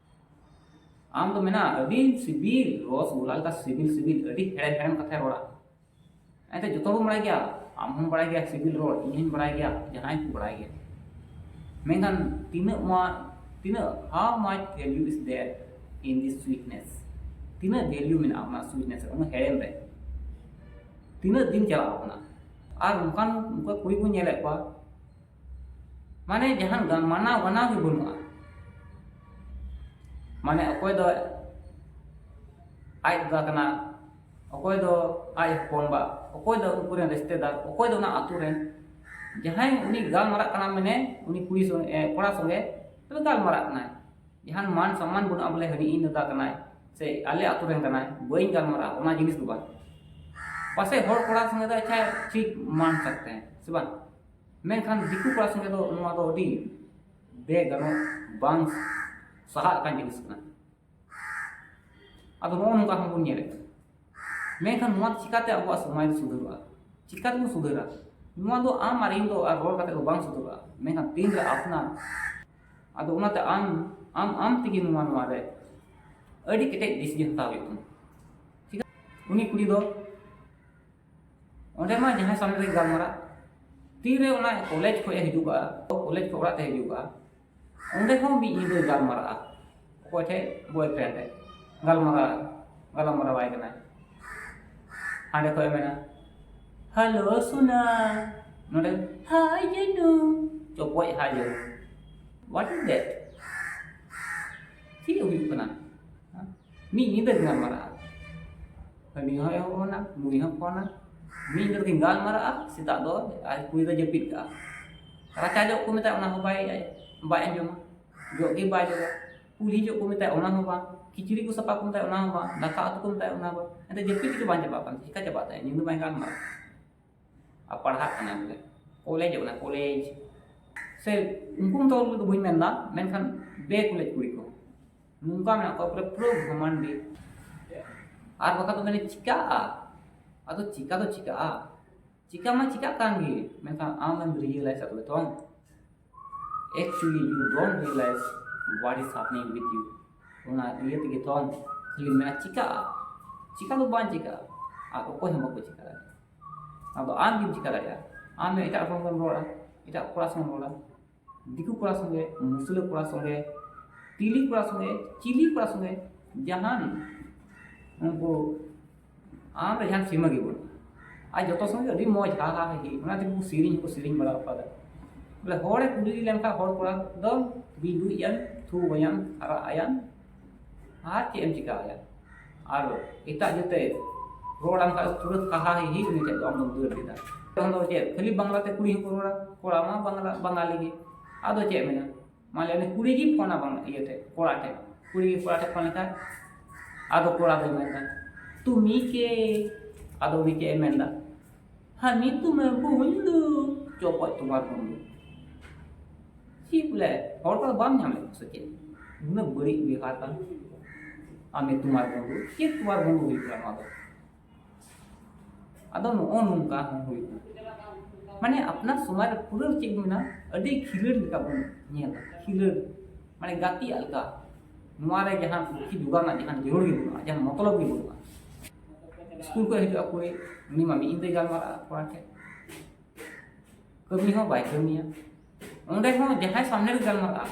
ᱟᱢ ᱫᱚ ᱢᱮᱱᱟ ᱟᱹᱰᱤ ᱥᱤᱵᱤᱞ, ᱨᱚᱥᱜᱩᱞᱟ ᱞᱮᱠᱟ ᱥᱤᱵᱤᱞ ᱥᱤᱵᱤᱞ, ᱟᱹᱰᱤ ᱦᱮᱲᱮᱢ ᱦᱮᱲᱮᱢ ᱠᱟᱛᱷᱟᱭ ᱨᱚᱲᱟ, ᱮᱱᱛᱮ ᱡᱚᱛᱚ ᱦᱚᱲ ᱵᱚᱱ ᱵᱟᱲᱟᱭ ᱜᱮᱭᱟ, ᱟᱢ ᱦᱚᱸᱢ ᱵᱟᱲᱟᱭ ᱜᱮᱭᱟ ᱥᱤᱵᱤᱞ ᱨᱚᱲ, ᱤᱧ ᱦᱚᱸᱧ ᱵᱟᱲᱟᱭ ᱜᱮᱭᱟ, ᱡᱟᱦᱟᱸᱭ ᱠᱚ ᱵᱟᱲᱟᱭ ᱜᱮᱭᱟ᱾ ᱢᱮᱱᱠᱷᱟᱱ ᱛᱤᱱᱟᱹᱜ ᱢᱟ, ᱛᱤᱱᱟᱹᱜ, how much value is there in this sweetness? ᱛᱤᱱᱟᱹᱜ ᱵᱷᱮᱞᱤᱭᱩ ᱢᱮᱱᱟᱜᱼᱟ ᱚᱱᱟ ᱥᱩᱭᱤᱴᱱᱮᱥ ᱨᱮ, ᱚᱱᱟ ᱦᱮᱲᱮᱢ ᱨᱮ? ᱛᱤᱱᱟᱹᱜ ᱫᱤᱱ ᱪᱟᱞᱟᱣ ᱠᱟᱱᱟ? ᱟᱨ ᱚᱱᱠᱟᱱ, ᱚᱱᱠᱟ ᱠᱩᱲᱤ ᱵᱚᱱ ᱧᱮᱞᱮᱫ ᱠᱚᱣᱟ, ᱢᱟᱱᱮ ᱡᱟᱦᱟᱱ ᱜᱟᱱ ᱢᱟᱱᱟᱣ ᱜᱟᱱᱟᱣ ᱜᱮ ᱵᱟᱹᱱᱩᱜᱼᱟ᱾ ᱢᱟᱱᱮ ᱚᱠᱚᱭ ᱫᱚ ᱟᱡ ᱫᱟᱫᱟ ᱠᱟᱱᱟ, ᱚᱠᱚᱭ ᱫᱚ ᱟᱡ ᱦᱚᱯᱚᱱ ᱵᱟ, ᱚᱠᱚᱭ ᱫᱚ ᱩᱱᱠᱩ ᱨᱮᱱ ᱨᱤᱥᱛᱮᱫᱟᱨ, ᱚᱠᱚᱭ ᱫᱚ ᱚᱱᱟ ᱟᱛᱳ ᱨᱮᱱ᱾ ᱡᱟᱦᱟᱸᱭ ᱩᱱᱤ ᱜᱟᱞᱢᱟᱨᱟᱜ ᱠᱟᱱᱟ, ᱢᱟᱱᱮ ᱩᱱᱤ ᱠᱩᱲᱤ ᱥᱚᱸᱜᱮ, ᱮ, ᱠᱚᱲᱟ ᱥᱚᱸᱜᱮ ᱛᱚᱵᱮ ᱜᱟᱞᱢᱟᱨᱟᱜ ᱠᱟᱱᱟᱭ, ᱡᱟᱦᱟᱱ ᱢᱟᱱ ᱥᱚᱱᱢᱟᱱ ᱵᱟᱹᱱᱩᱜᱼᱟ, ᱵᱚᱞᱮ ᱦᱟᱹᱱᱤ ᱤᱧ ᱫᱟᱫᱟ ᱠᱟᱱᱟᱭ ᱥᱮ ᱟᱞᱮ ᱟᱛᱳ ᱨᱮᱱ ᱠᱟᱱᱟᱭ, ᱵᱟᱹᱧ ᱜᱟᱞᱢᱟᱨᱟᱜᱼᱟ, ᱚᱱᱟ ᱡᱤᱱᱤᱥ ᱫᱚ ᱵᱟᱝ᱾ ᱯᱟᱥᱮᱡ ᱦᱚᱲ ᱠᱚᱲᱟ ᱥᱚᱸᱜᱮ ᱫᱚ ᱟᱪᱪᱷᱟ ᱴᱷᱤᱠ ᱢᱟᱱ ᱥᱟᱠᱛᱮ ᱦᱮᱸ ᱥᱮ ᱵᱟᱝ, ᱢᱮᱱᱠᱷᱟᱱ ᱫᱤᱠᱩ ᱠᱚᱲᱟ ᱥᱚᱸᱜᱮ ᱫᱚ ᱱᱚᱣᱟ ᱫᱚ ᱟᱹᱰᱤ ᱵᱮᱜᱟᱱᱚᱜ, ᱵᱟᱝ ᱥᱟᱦᱟᱜ ᱠᱟᱱ ᱡᱤᱱᱤᱥ ᱠᱟᱱᱟ᱾ ᱟᱫᱚ ᱱᱚᱜᱼᱚ ᱱᱚᱝᱠᱟ ᱦᱚᱸᱵᱚᱱ ᱧᱮᱞᱮᱫ ᱠᱟᱱᱟ᱾ ᱢᱮᱱᱠᱷᱟᱱ ᱱᱚᱣᱟ ᱪᱤᱠᱟᱛᱮ ᱟᱵᱚᱣᱟᱜ ᱥᱚᱢᱟᱡᱽ ᱫᱚ ᱥᱩᱫᱷᱟᱹᱨᱚᱜᱼᱟ? ᱪᱤᱠᱟᱛᱮᱵᱚᱱ ᱥᱩᱫᱷᱟᱹᱨᱟ? ᱱᱚᱣᱟ ᱫᱚ ᱟᱢ ᱟᱨ ᱤᱧ ᱫᱚ ᱟᱨ ᱨᱚᱲ ᱠᱟᱛᱮ ᱫᱚ ᱵᱟᱝ ᱥᱩᱫᱷᱟᱹᱨᱚᱜᱼᱟ, ᱢᱮᱱᱠᱷᱟᱱ ᱛᱤᱱᱨᱮ ᱟᱯᱱᱟᱨ, ᱟᱫᱚ ᱚᱱᱟᱛᱮ ᱟᱢ, ᱟᱢ, ᱟᱢ ᱛᱮᱜᱮ ᱱᱚᱣᱟ, ᱱᱚᱣᱟ ᱨᱮ ᱟᱹᱰᱤ ᱠᱮᱴᱮᱡ decision ᱦᱟᱛᱟᱣ ᱦᱩᱭᱩᱜ ᱛᱟᱢᱟ᱾ ᱴᱷᱤᱠ ᱟᱪᱷᱮ? ᱩᱱᱤ ᱠᱩᱲᱤ ᱫᱚ ᱚᱸᱰᱮ ᱢᱟ ᱡᱟᱦᱟᱸᱭ ᱥᱟᱢᱱᱮ ᱨᱮ ᱜᱟᱞᱢᱟᱨᱟᱜ, ᱛᱤᱨᱮ ᱚᱱᱟ ᱠᱚᱞᱮᱡᱽ ᱠᱷᱚᱱ ᱮ ᱦᱤᱡᱩᱜᱼᱟ, ᱠᱚᱞᱮᱡᱽ ᱠᱷᱚᱱ ᱚᱲᱟᱜ ᱛᱮ ᱦᱤᱡᱩᱜᱼᱟ, ᱚᱸᱰᱮ ᱦᱚᱸ ᱢᱤᱫ ᱧᱤᱫᱟᱹ ᱜᱟᱞᱢᱟᱨᱟᱜᱼᱟ᱾ ᱚᱠᱚᱭ ᱴᱷᱮᱡ? Boyfriend ᱴᱷᱮᱡ ᱜᱟᱞᱢᱟᱨᱟᱣ, ᱜᱟᱞᱢᱟᱨᱟᱣᱟᱭ ᱠᱟᱱᱟᱭ᱾ ᱦᱟᱸᱰᱮ ᱠᱷᱚᱡ ᱮ ᱢᱮᱱᱟ, "Hello ᱥᱳᱱᱟ", ᱱᱚᱰᱮ, "Hi ᱡᱟᱹᱱᱩ", ᱪᱚᱯᱚᱡ "Hi ᱡᱟᱹᱱᱩ", what is that? ᱪᱮᱫ ᱦᱩᱭᱩᱜ ᱠᱟᱱᱟ? ᱢᱤᱫ ᱧᱤᱫᱟᱹ ᱠᱤᱱ ᱜᱟᱞᱢᱟᱨᱟᱜᱼᱟ᱾ ᱦᱟᱹᱱᱤ ᱦᱚᱸᱭ ᱯᱷᱳᱱᱟ, ᱱᱩᱭ ᱦᱚᱸ ᱯᱷᱳᱱᱟ᱾ ᱢᱤᱫ ᱧᱤᱫᱟᱹ ᱠᱤᱱ ᱜᱟᱞᱢᱟᱨᱟᱜᱼᱟ, ᱥᱮᱛᱟᱜ ᱫᱚ ᱟᱡ ᱠᱩᱲᱤ ᱫᱚ ᱡᱟᱹᱯᱤᱫ ᱠᱟᱜᱼᱟ᱾ ᱨᱟᱪᱟ ᱡᱚᱜ ᱠᱚ ᱢᱮᱛᱟᱭ, ᱚᱱᱟ ᱦᱚᱸ ᱵᱟᱭ, ᱵᱟᱭ ᱟᱸᱡᱚᱢᱟ᱾ ᱡᱚᱜ ᱜᱮ ᱵᱟᱭ ᱡᱚᱜᱟ᱾ ᱠᱩᱞᱦᱤ ᱡᱚᱜ ᱠᱚ ᱢᱮᱛᱟᱭ, ᱚᱱᱟ ᱦᱚᱸ ᱵᱟᱝ᱾ ᱠᱤᱪᱨᱤᱡ ᱠᱚ ᱥᱟᱯᱷᱟ ᱠᱚ ᱢᱮᱛᱟᱭ, ᱚᱱᱟ ᱦᱚᱸ ᱵᱟᱝ᱾ ᱫᱟᱠᱟ ᱩᱛᱩ ᱠᱚ ᱢᱮᱛᱟᱭ, ᱚᱱᱟ ᱦᱚᱸ ᱵᱟᱝ᱾ ᱮᱱᱛᱮ ᱡᱟᱹᱯᱤᱫ ᱜᱮ ᱵᱟᱝ ᱪᱟᱵᱟᱜ ᱠᱟᱱ ᱛᱟᱭᱟ᱾ ᱪᱤᱠᱟ ᱪᱟᱵᱟᱜ ᱛᱟᱭᱟ? ᱧᱤᱫᱟᱹ ᱢᱟᱭ ᱜᱟᱞᱢᱟᱨᱟᱜ᱾ ᱟᱨ ᱯᱟᱲᱦᱟᱜ ᱠᱟᱱᱟᱭ ᱵᱚᱞᱮ, ᱠᱚᱞᱮᱡᱚᱜ ᱠᱟᱱᱟᱭ, ᱠᱚᱞᱮᱡᱽ᱾ ᱥᱮ ᱩᱱᱠᱩ ᱢᱚᱛᱚ ᱫᱚ ᱵᱟᱹᱧ ᱢᱮᱱᱫᱟ, ᱢᱮᱱᱠᱷᱟᱱ ᱵᱮ ᱠᱚᱞᱮᱡᱽ ᱠᱩᱲᱤ ᱠᱚ ᱱᱚᱝᱠᱟ ᱢᱮᱱᱟᱜ ᱠᱚᱣᱟ, ᱯᱩᱨᱟᱹ ᱯᱩᱨᱟᱹ ᱜᱷᱚᱢᱟᱱᱰᱤ᱾ ᱟᱨ ᱵᱟᱠᱷᱟᱱ ᱫᱚ ᱢᱮᱱᱟ ᱪᱤᱠᱟᱹᱜᱼᱟ, ᱟᱫᱚ ᱪᱤᱠᱟ ᱫᱚ ᱪᱤᱠᱟᱹᱜᱼᱟ, ᱪᱤᱠᱟ ᱢᱟ ᱪᱤᱠᱟᱹᱜ ᱠᱟᱱ ᱜᱮ, ᱢᱮᱱᱠᱷᱟᱱ ᱟᱢᱮᱢ realize ᱟ ᱛᱚᱵᱮ ᱛᱚ᱾ Actually, you don't realize what is happening with you. ᱚᱱᱟ ᱤᱭᱟᱹ ᱛᱮᱜᱮ ᱛᱚ ᱠᱷᱟᱹᱞᱤ ᱢᱮᱱᱟ ᱪᱤᱠᱟᱹᱜᱼᱟ, ᱪᱤᱠᱟ ᱫᱚ ᱵᱟᱝ ᱪᱤᱠᱟᱹᱜᱼᱟ, ᱟᱨ ᱚᱠᱚᱭ ᱦᱚᱸ ᱵᱟᱠᱚ ᱪᱤᱠᱟ ᱫᱟᱲᱮᱭᱟᱜᱼᱟ᱾ ᱟᱫᱚ ᱟᱢ ᱜᱮᱢ ᱪᱤᱠᱟ ᱫᱟᱲᱮᱭᱟᱜᱼᱟ? ᱟᱢ ᱮᱴᱟᱜ ᱦᱚᱲ ᱥᱚᱸᱜᱮᱢ ᱨᱚᱲᱟ, ᱮᱴᱟᱜ ᱠᱚᱲᱟ ᱥᱚᱸᱜᱮᱢ ᱨᱚᱲᱟ, ᱫᱤᱠᱩ ᱠᱚᱲᱟ ᱥᱚᱸᱜᱮ, ᱢᱩᱥᱞᱟᱹ ᱠᱚᱲᱟ ᱥᱚᱸᱜᱮ, ᱛᱤᱞᱤ ᱠᱚᱲᱟ ᱥᱚᱸᱜᱮ, ᱪᱤᱞᱤ ᱠᱚᱲᱟ ᱥᱚᱸᱜᱮ, ᱡᱟᱦᱟᱱ ᱩᱱᱠᱩ ᱟᱢ ᱨᱮ ᱡᱟᱦᱟᱱ ᱥᱤᱢᱟᱹ ᱜᱮ ᱵᱟᱹᱱᱩᱜᱼᱟ᱾ ᱟᱨ ᱡᱚᱛᱚ ᱥᱚᱸᱜᱮ ᱟᱹᱰᱤ ᱢᱚᱡᱽ, ᱦᱟ ᱦᱟ ᱦᱤ ᱦᱤ, ᱚᱱᱟ ᱛᱮᱜᱮ ᱠᱚ ᱥᱮᱨᱮᱧ ᱦᱚᱸᱠᱚ ᱥᱮᱨᱮᱧ ᱵᱟᱲᱟ ᱟᱠᱟᱫᱟ᱾ ᱵᱚᱞᱮ ᱦᱚᱲᱮ ᱠᱩᱞᱤ ᱞᱮᱱᱠᱷᱟᱱ ᱦᱚᱲ ᱠᱚᱲᱟ ᱫᱚ ᱵᱤᱸᱫᱩᱭᱮᱭᱟᱢ, ᱛᱷᱩ ᱟᱭᱟᱢ, ᱠᱷᱟᱨᱟᱜ ᱟᱭᱟᱢ, ᱟᱨ ᱪᱮᱫ ᱮᱢ ᱪᱤᱠᱟᱹ ᱟᱭᱟ? ᱟᱨ ᱮᱴᱟᱜ ᱡᱟᱹᱛᱮ ᱨᱚᱲ ᱟᱢ ᱠᱷᱟᱡ ᱯᱩᱨᱟᱹ ᱦᱟ ᱦᱟ ᱦᱤ ᱦᱤ, ᱩᱱᱤ ᱴᱷᱮᱡ ᱫᱚ ᱟᱢ ᱫᱚᱢ ᱫᱟᱹᱲ ᱠᱮᱫᱟ᱾ ᱛᱚᱠᱷᱚᱱ ᱫᱚ ᱪᱮᱫ ᱠᱷᱟᱹᱞᱤ ᱵᱟᱝᱞᱟ ᱛᱮ ᱠᱩᱲᱤ ᱦᱚᱸᱠᱚ ᱨᱚᱲᱟ? ᱠᱚᱲᱟ ᱢᱟ ᱵᱟᱝᱞᱟ, ᱵᱟᱝᱟᱞᱤ ᱜᱮ᱾ ᱟᱫᱚ ᱪᱮᱫ ᱢᱮᱱᱟ? ᱢᱟᱱᱮ ᱩᱱᱤ ᱠᱩᱲᱤ ᱜᱮ ᱯᱷᱳᱱᱟ ᱵᱟᱝ ᱤᱭᱟᱹ ᱴᱷᱮᱡ, ᱠᱚᱲᱟ ᱴᱷᱮᱡ, ᱠᱩᱲᱤ ᱜᱮ ᱠᱚᱲᱟ ᱴᱷᱮᱡ ᱯᱷᱳᱱ ᱞᱮᱠᱷᱟᱡ, ᱟᱫᱚ ᱠᱚᱲᱟ ᱫᱚᱭ ᱢᱮᱱᱫᱟ, "তুমি কে?" ᱟᱫᱚ ᱩᱱᱤ ᱪᱮᱫ ᱮ ᱢᱮᱱᱫᱟ? "ᱦᱟᱹᱱᱤ ᱛᱩᱢᱟᱨ ᱵᱚᱱᱫᱷᱩ, ᱪᱚᱯᱚᱡ ᱛᱩᱢᱟᱨ ᱵᱚᱱᱫᱷᱩ᱾" ᱪᱮᱫ ᱵᱚᱞᱮ, ᱦᱚᱲ ᱠᱚᱫᱚ ᱵᱟᱢ ᱧᱟᱢ ᱞᱮᱫ ᱠᱚᱣᱟ ᱥᱮ ᱪᱮᱫ? ᱩᱱᱟᱹᱜ ᱵᱟᱹᱲᱤᱡ ᱵᱮᱣᱦᱟᱨ ᱠᱟᱱᱟ᱾ ᱟᱢᱮ ᱛᱩᱢᱟᱨ ᱵᱚᱱᱫᱷᱩ, ᱪᱮᱫ ᱛᱩᱢᱟᱨ ᱵᱚᱱᱫᱷᱩ ᱦᱩᱭᱩᱜ ᱠᱟᱱᱟ ᱱᱚᱣᱟ ᱫᱚ? ᱟᱫᱚ ᱱᱚᱜᱼᱚ ᱱᱚᱝᱠᱟ ᱦᱚᱸ ᱦᱩᱭᱩᱜᱼᱟ᱾ ᱢᱟᱱᱮ ᱟᱯᱱᱟᱨ ᱥᱚᱢᱟᱡᱽ ᱨᱮ ᱯᱩᱨᱟᱹ ᱪᱮᱫ ᱠᱚ ᱢᱮᱱᱟ, ᱟᱹᱰᱤ ᱠᱷᱤᱞᱟᱹᱲ ᱞᱮᱠᱟ ᱵᱚᱱ ᱧᱮᱞᱟ, ᱠᱷᱤᱞᱟᱹᱲ, ᱢᱟᱱᱮ ᱜᱟᱛᱮᱜ ᱞᱮᱠᱟ᱾ ᱱᱚᱣᱟ ᱨᱮ ᱡᱟᱦᱟᱸ ᱯᱩᱛᱷᱤ ᱡᱚᱜᱟᱣ ᱨᱮᱱᱟᱜ ᱡᱟᱦᱟᱸ ᱡᱟᱹᱨᱩᱲ ᱜᱮ ᱵᱟᱹᱱᱩᱜᱼᱟ, ᱡᱟᱦᱟᱸ ᱢᱚᱛᱞᱚᱵ ᱜᱮ ᱵᱟᱹᱱᱩᱜᱼᱟ᱾ ᱥᱠᱩᱞ ᱠᱷᱚᱱ ᱦᱤᱡᱩᱜᱼᱟ ᱠᱩᱲᱤ, ᱩᱱᱤ ᱢᱟ ᱢᱤᱫ ᱧᱤᱫᱟᱹᱭ ᱜᱟᱞᱢᱟᱨᱟᱜᱼᱟ ᱠᱚᱲᱟ ᱴᱷᱮᱱ, ᱠᱟᱹᱢᱤ ᱦᱚᱸ ᱵᱟᱭ ᱠᱟᱹᱢᱤᱭᱟ᱾ ᱚᱸᱰᱮ ᱦᱚᱸ ᱡᱟᱦᱟᱸᱭ ᱥᱟᱢᱱᱮ ᱨᱮ ᱜᱟᱞᱢᱟᱨᱟᱜᱼᱟ,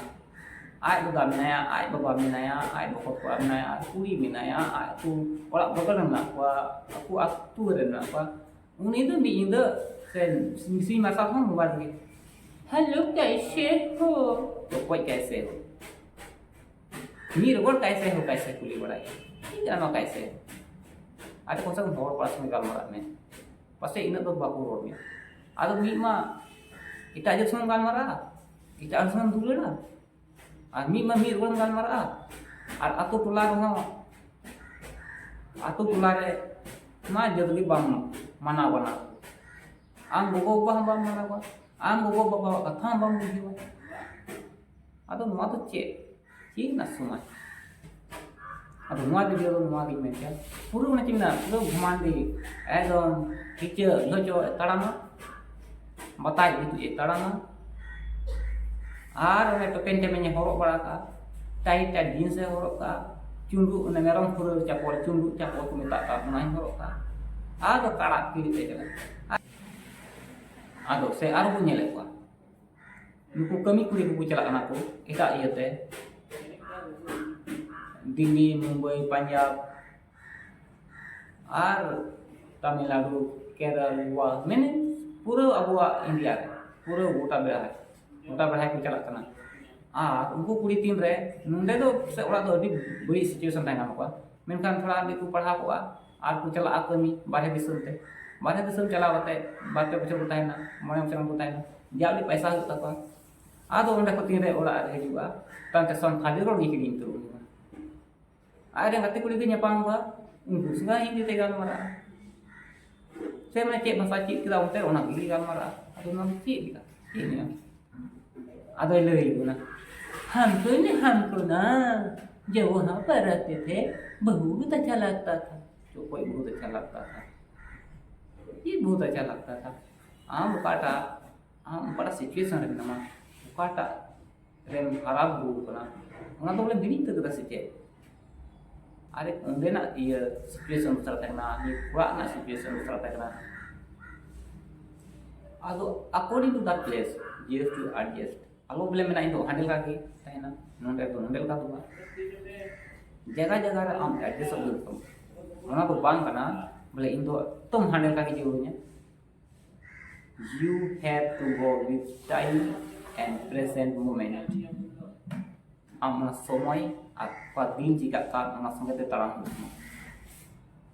ᱟᱡ ᱫᱟᱫᱟ ᱢᱮᱱᱟᱭᱟ, ᱟᱡ ᱵᱟᱵᱟ ᱢᱮᱱᱟᱭᱟ, ᱟᱡ ᱵᱚᱠᱚᱛ ᱠᱚᱲᱟ ᱢᱮᱱᱟᱭᱟ, ᱟᱡ ᱠᱩᱲᱤ ᱢᱮᱱᱟᱭᱟ, ᱟᱡ ᱟᱹᱛᱩ ᱚᱲᱟᱜ ᱵᱚᱜᱚᱞ ᱨᱮ ᱢᱮᱱᱟᱜ ᱠᱚᱣᱟ, ᱟᱠᱚ ᱟᱹᱛᱩ ᱨᱮ ᱢᱮᱱᱟᱜ ᱠᱚᱣᱟ, ᱩᱱᱤ ᱫᱚ ᱢᱤᱫ ᱧᱤᱫᱟᱹ ᱥᱮ ᱥᱤᱧ ᱢᱟᱨᱥᱟᱞ ᱦᱚᱸ ᱢᱳᱵᱟᱭᱤᱞ ᱨᱮᱜᱮ, "ᱦᱮᱞᱳ, ᱠᱮᱥᱮ ᱦᱳ?" ᱚᱠᱚᱭ ᱠᱮᱥᱮ ᱦᱳ? ᱢᱤᱫ ᱨᱚᱠᱚᱢ ᱠᱮᱥᱮ ᱦᱳ, ᱠᱮᱥᱮ ᱠᱩᱞᱤ ᱵᱟᱲᱟᱭ᱾ ᱪᱮᱫ ᱠᱟᱱᱟ ᱱᱚᱣᱟ ᱠᱮᱥᱮ ᱦᱳ? ᱟᱨ ᱠᱚᱢ ᱥᱮ ᱠᱚᱢ ᱦᱚᱲ ᱠᱚᱲᱟ ᱥᱚᱸᱜᱮ ᱜᱟᱞᱢᱟᱨᱟᱜ ᱢᱮ, ᱯᱟᱥᱮᱡ ᱤᱱᱟᱹᱜ ᱫᱚ ᱵᱟᱠᱚ ᱨᱚᱲ ᱢᱮᱭᱟ᱾ ᱟᱫᱚ ᱢᱤᱫ ᱢᱟ ᱮᱴᱟᱜ ᱡᱟᱹᱛ ᱥᱚᱸᱜᱮ ᱜᱟᱞᱢᱟᱨᱟᱜᱼᱟ, ᱮᱴᱟᱜ ᱦᱚᱲ ᱥᱚᱸᱜᱮ ᱫᱩᱞᱟᱹᱲᱟ, ᱟᱨ ᱢᱤᱫ ᱢᱟ ᱢᱤᱫ ᱨᱚᱲ ᱜᱟᱞᱢᱟᱨᱟᱜᱼᱟ, ᱟᱨ ᱟᱛᱳ ᱴᱚᱞᱟ ᱨᱮᱦᱚᱸ, ᱟᱛᱳ ᱴᱚᱞᱟ ᱨᱮ ᱢᱟ ᱡᱟᱹᱛ ᱜᱮ ᱵᱟᱢ ᱢᱟᱱᱟᱣ ᱵᱟᱱᱟᱣ ᱠᱚᱣᱟ᱾ ᱟᱢ ᱜᱚᱜᱚ ᱵᱟᱵᱟ ᱦᱚᱸ ᱵᱟᱢ ᱢᱟᱱᱟᱣ ᱠᱚᱣᱟ, ᱟᱢ ᱜᱚᱜᱚ ᱵᱟᱵᱟᱣᱟᱜ ᱠᱟᱛᱷᱟ ᱦᱚᱸ ᱵᱟᱢ ᱵᱩᱡᱷᱟᱹᱣᱟ᱾ ᱟᱫᱚ ᱱᱚᱣᱟ ᱫᱚ ᱪᱮᱫ? ᱪᱮᱫ ᱨᱮᱱᱟᱜ ᱥᱚᱢᱟᱡᱽ? ᱟᱫᱚ ᱱᱚᱣᱟ video ᱫᱚ ᱱᱚᱣᱟ ᱜᱤᱧ ᱢᱮᱱ ᱠᱮᱭᱟ, ᱯᱩᱨᱟᱹ ᱚᱱᱟ ᱪᱮᱫ ᱢᱮᱱᱟ, ᱯᱩᱨᱟᱹ ᱜᱷᱩᱢᱟᱱᱰᱤ, ᱮᱠᱫᱚᱢ ᱠᱤᱪᱟᱹ ᱞᱚᱪᱚ ᱮ ᱛᱟᱲᱟᱢᱟ, ᱵᱟᱛᱟᱭ ᱜᱤᱛᱤᱡ ᱮ ᱛᱟᱲᱟᱢᱟ, ᱟᱨ ᱚᱱᱮ ᱴᱚᱯᱮᱧ ᱴᱮᱯᱮᱧ ᱮ ᱦᱚᱨᱚᱜ ᱵᱟᱲᱟ ᱠᱟᱜᱼᱟ, tight tight jeans ᱮ ᱦᱚᱨᱚᱜ ᱠᱟᱜᱼᱟ, ᱪᱩᱸᱰᱩᱜ, ᱚᱱᱮ ᱢᱮᱨᱚᱢ ᱠᱷᱩᱨᱟᱹ ᱪᱟᱯᱚᱞ, ᱪᱩᱸᱰᱩᱜ ᱪᱟᱯᱚᱞ ᱠᱚ ᱢᱮᱛᱟᱜ ᱠᱟᱱ, ᱚᱱᱟᱧ ᱦᱚᱨᱚᱜ ᱠᱟᱜᱼᱟ, ᱟᱫᱚ ᱠᱟᱲᱟᱜ ᱠᱤᱲᱤ ᱛᱮ ᱪᱟᱞᱟᱜᱼᱟ᱾ ᱟᱫᱚ ᱥᱮ ᱟᱨᱚ ᱵᱚᱱ ᱧᱮᱞᱮᱫ ᱠᱚᱣᱟ, ᱱᱩᱠᱩ ᱠᱟᱹᱢᱤ ᱠᱩᱲᱤ ᱠᱚᱠᱚ ᱪᱟᱞᱟᱜ ᱠᱟᱱᱟ ᱠᱚ ᱮᱴᱟᱜ ᱤᱭᱟᱹᱛᱮ, ᱫᱤᱞᱞᱤ, ᱢᱩᱢᱵᱟᱭ, ᱯᱟᱧᱡᱟᱵᱽ, ᱟᱨ ᱛᱟᱢᱤᱞᱱᱟᱲᱩ, ᱠᱮᱨᱟᱞ, ᱜᱳᱣᱟ, ᱢᱟᱱᱮ ᱯᱩᱨᱟᱹ ᱟᱵᱚᱣᱟᱜ ᱤᱱᱰᱤᱭᱟ ᱨᱮ, ᱯᱩᱨᱟᱹ ᱜᱚᱴᱟ ᱵᱮᱲᱦᱟᱭ, ᱜᱚᱴᱟ ᱵᱮᱲᱦᱟᱭ ᱠᱚ ᱪᱟᱞᱟᱜ ᱠᱟᱱᱟ᱾ ᱟᱨ ᱩᱱᱠᱩ ᱠᱩᱲᱤ ᱛᱤᱱ ᱨᱮ ᱱᱚᱸᱰᱮ ᱫᱚ ᱥᱮ ᱚᱲᱟᱜ ᱫᱚ ᱟᱹᱰᱤ ᱵᱟᱹᱲᱤᱡ situation ᱨᱮ ᱦᱮᱱᱟᱜ ᱠᱚᱣᱟ, ᱢᱮᱱᱠᱷᱟᱱ ᱛᱷᱚᱲᱟ ᱟᱹᱰᱤ ᱠᱚ ᱯᱟᱲᱦᱟᱣ ᱠᱚᱜᱼᱟ ᱟᱨ ᱠᱚ ᱪᱟᱞᱟᱜᱼᱟ ᱠᱟᱹᱢᱤ ᱵᱟᱨᱦᱮ ᱫᱤᱥᱚᱢ ᱛᱮ᱾ ᱵᱟᱨᱦᱮ ᱫᱤᱥᱚᱢ ᱪᱟᱞᱟᱣ ᱠᱟᱛᱮ ᱵᱟᱨ ᱯᱮ ᱵᱚᱪᱷᱚᱨ ᱠᱚ ᱛᱟᱦᱮᱱᱟ, ᱢᱚᱬᱮ ᱵᱚᱪᱷᱚᱨ ᱠᱚ ᱛᱟᱦᱮᱱᱟ, ᱡᱟ ᱩᱰᱤᱡ ᱯᱚᱭᱥᱟ ᱦᱩᱭᱩᱜ ᱛᱟᱠᱚᱣᱟ᱾ ᱟᱫᱚ ᱚᱸᱰᱮ ᱠᱷᱚᱱ ᱛᱤᱱ ᱨᱮ ᱚᱲᱟᱜ ᱨᱮ ᱦᱤᱡᱩᱜᱼᱟ, ᱛᱟᱭᱚᱢ ᱛᱮ ᱥᱟᱱᱛᱷᱟᱞᱤ ᱨᱚᱲ ᱜᱮ ᱦᱤᱲᱤᱧ ᱩᱛᱟᱹᱨᱚᱜ ᱠᱟᱱᱟ᱾ ᱟᱡ ᱨᱮᱱ ᱜᱟᱛᱮ ᱠᱩᱲᱤ ᱠᱚ ᱧᱟᱯᱟᱢ ᱠᱚᱣᱟ, ᱩᱱᱠᱩ ᱥᱟᱞᱟᱜ ᱦᱤᱱᱫᱤ ᱛᱮ ᱜᱟᱞᱢᱟᱨᱟᱜᱼᱟ᱾ ᱥᱮ ᱢᱟᱱᱮ ᱪᱮᱫ ᱵᱷᱟᱥᱟ ᱪᱮᱫ ᱠᱮᱫᱟ ᱚᱱᱛᱮ, ᱚᱱᱟ ᱛᱮᱜᱮ ᱜᱟᱞᱢᱟᱨᱟᱜᱼᱟ᱾ ᱟᱫᱚ ᱱᱚᱣᱟ ᱫᱚ ᱪᱮᱫ ᱞᱮᱠᱟ? ᱪᱮᱫ ᱞᱮᱠᱟ? ᱟᱫᱚᱭ ᱞᱟᱹᱭ ᱟᱵᱚᱱᱟ, "हमको नहीं, हमको ना, जब वहाँ पर रहते थे, बहुत अच्छा लगता था।" ᱚᱠᱚᱭ बहुत अच्छा लगता था? ये बहुत अच्छा लगता था। ᱟᱢ ᱚᱠᱟᱴᱟᱜ, ᱟᱢ ᱚᱠᱟᱴᱟᱜ situation ᱨᱮ ᱢᱮᱱᱟᱢᱟ, ᱚᱠᱟᱴᱟᱜ ᱨᱮᱢ ᱦᱟᱨᱟ ᱵᱩᱨᱩ ᱠᱟᱱᱟ, ᱚᱱᱟ ᱫᱚ ᱵᱚᱞᱮ ᱢᱤᱫ ᱛᱮ ᱠᱟᱫᱟ ᱥᱮ ᱪᱮᱫ? ᱟᱨ ᱚᱸᱰᱮᱱᱟᱜ ᱤᱭᱟᱹ situation ᱫᱚᱥᱨᱟ ᱛᱟᱦᱮᱸ ᱠᱟᱱᱟ, ᱱᱤᱭᱟᱹ ᱚᱲᱟᱜ ᱨᱮᱱᱟᱜ situation ᱫᱚᱥᱨᱟ ᱛᱟᱦᱮᱸ ᱠᱟᱱᱟ᱾ ᱟᱫᱚ according to the place, you have to adjust. ᱟᱞᱚ ᱵᱚᱞᱮ ᱢᱮᱱᱟ ᱤᱧ ᱫᱚ ᱦᱟᱸᱰᱮ ᱞᱮᱠᱟ ᱜᱮ ᱛᱟᱦᱮᱱᱟ, ᱱᱚᱰᱮ ᱫᱚ ᱱᱚᱰᱮ ᱞᱮᱠᱟ ᱫᱚ ᱵᱟᱝ᱾ ᱡᱟᱭᱜᱟ ᱡᱟᱭᱜᱟ ᱨᱮ ᱟᱢ adjust ᱦᱩᱭᱩᱜ ᱛᱟᱢᱟ᱾ ᱚᱱᱟ ᱫᱚ ᱵᱟᱝ ᱠᱟᱱᱟ ᱵᱚᱞᱮ ᱤᱧ ᱫᱚ ᱮᱠᱫᱚᱢ ᱦᱟᱸᱰᱮ ᱞᱮᱠᱟ ᱜᱮ ᱡᱟᱹᱨᱩᱲᱤᱧᱟ᱾ You have to go with time and present moment. ᱟᱢ ᱚᱱᱟ ᱥᱚᱢᱚᱭ ᱟᱨ ᱚᱠᱟ ᱫᱤᱱ ᱪᱤᱠᱟᱜ ᱠᱟᱱ, ᱚᱱᱟ ᱥᱚᱸᱜᱮ ᱛᱮ ᱛᱟᱲᱟᱢ ᱦᱩᱭᱩᱜ ᱛᱟᱢᱟ᱾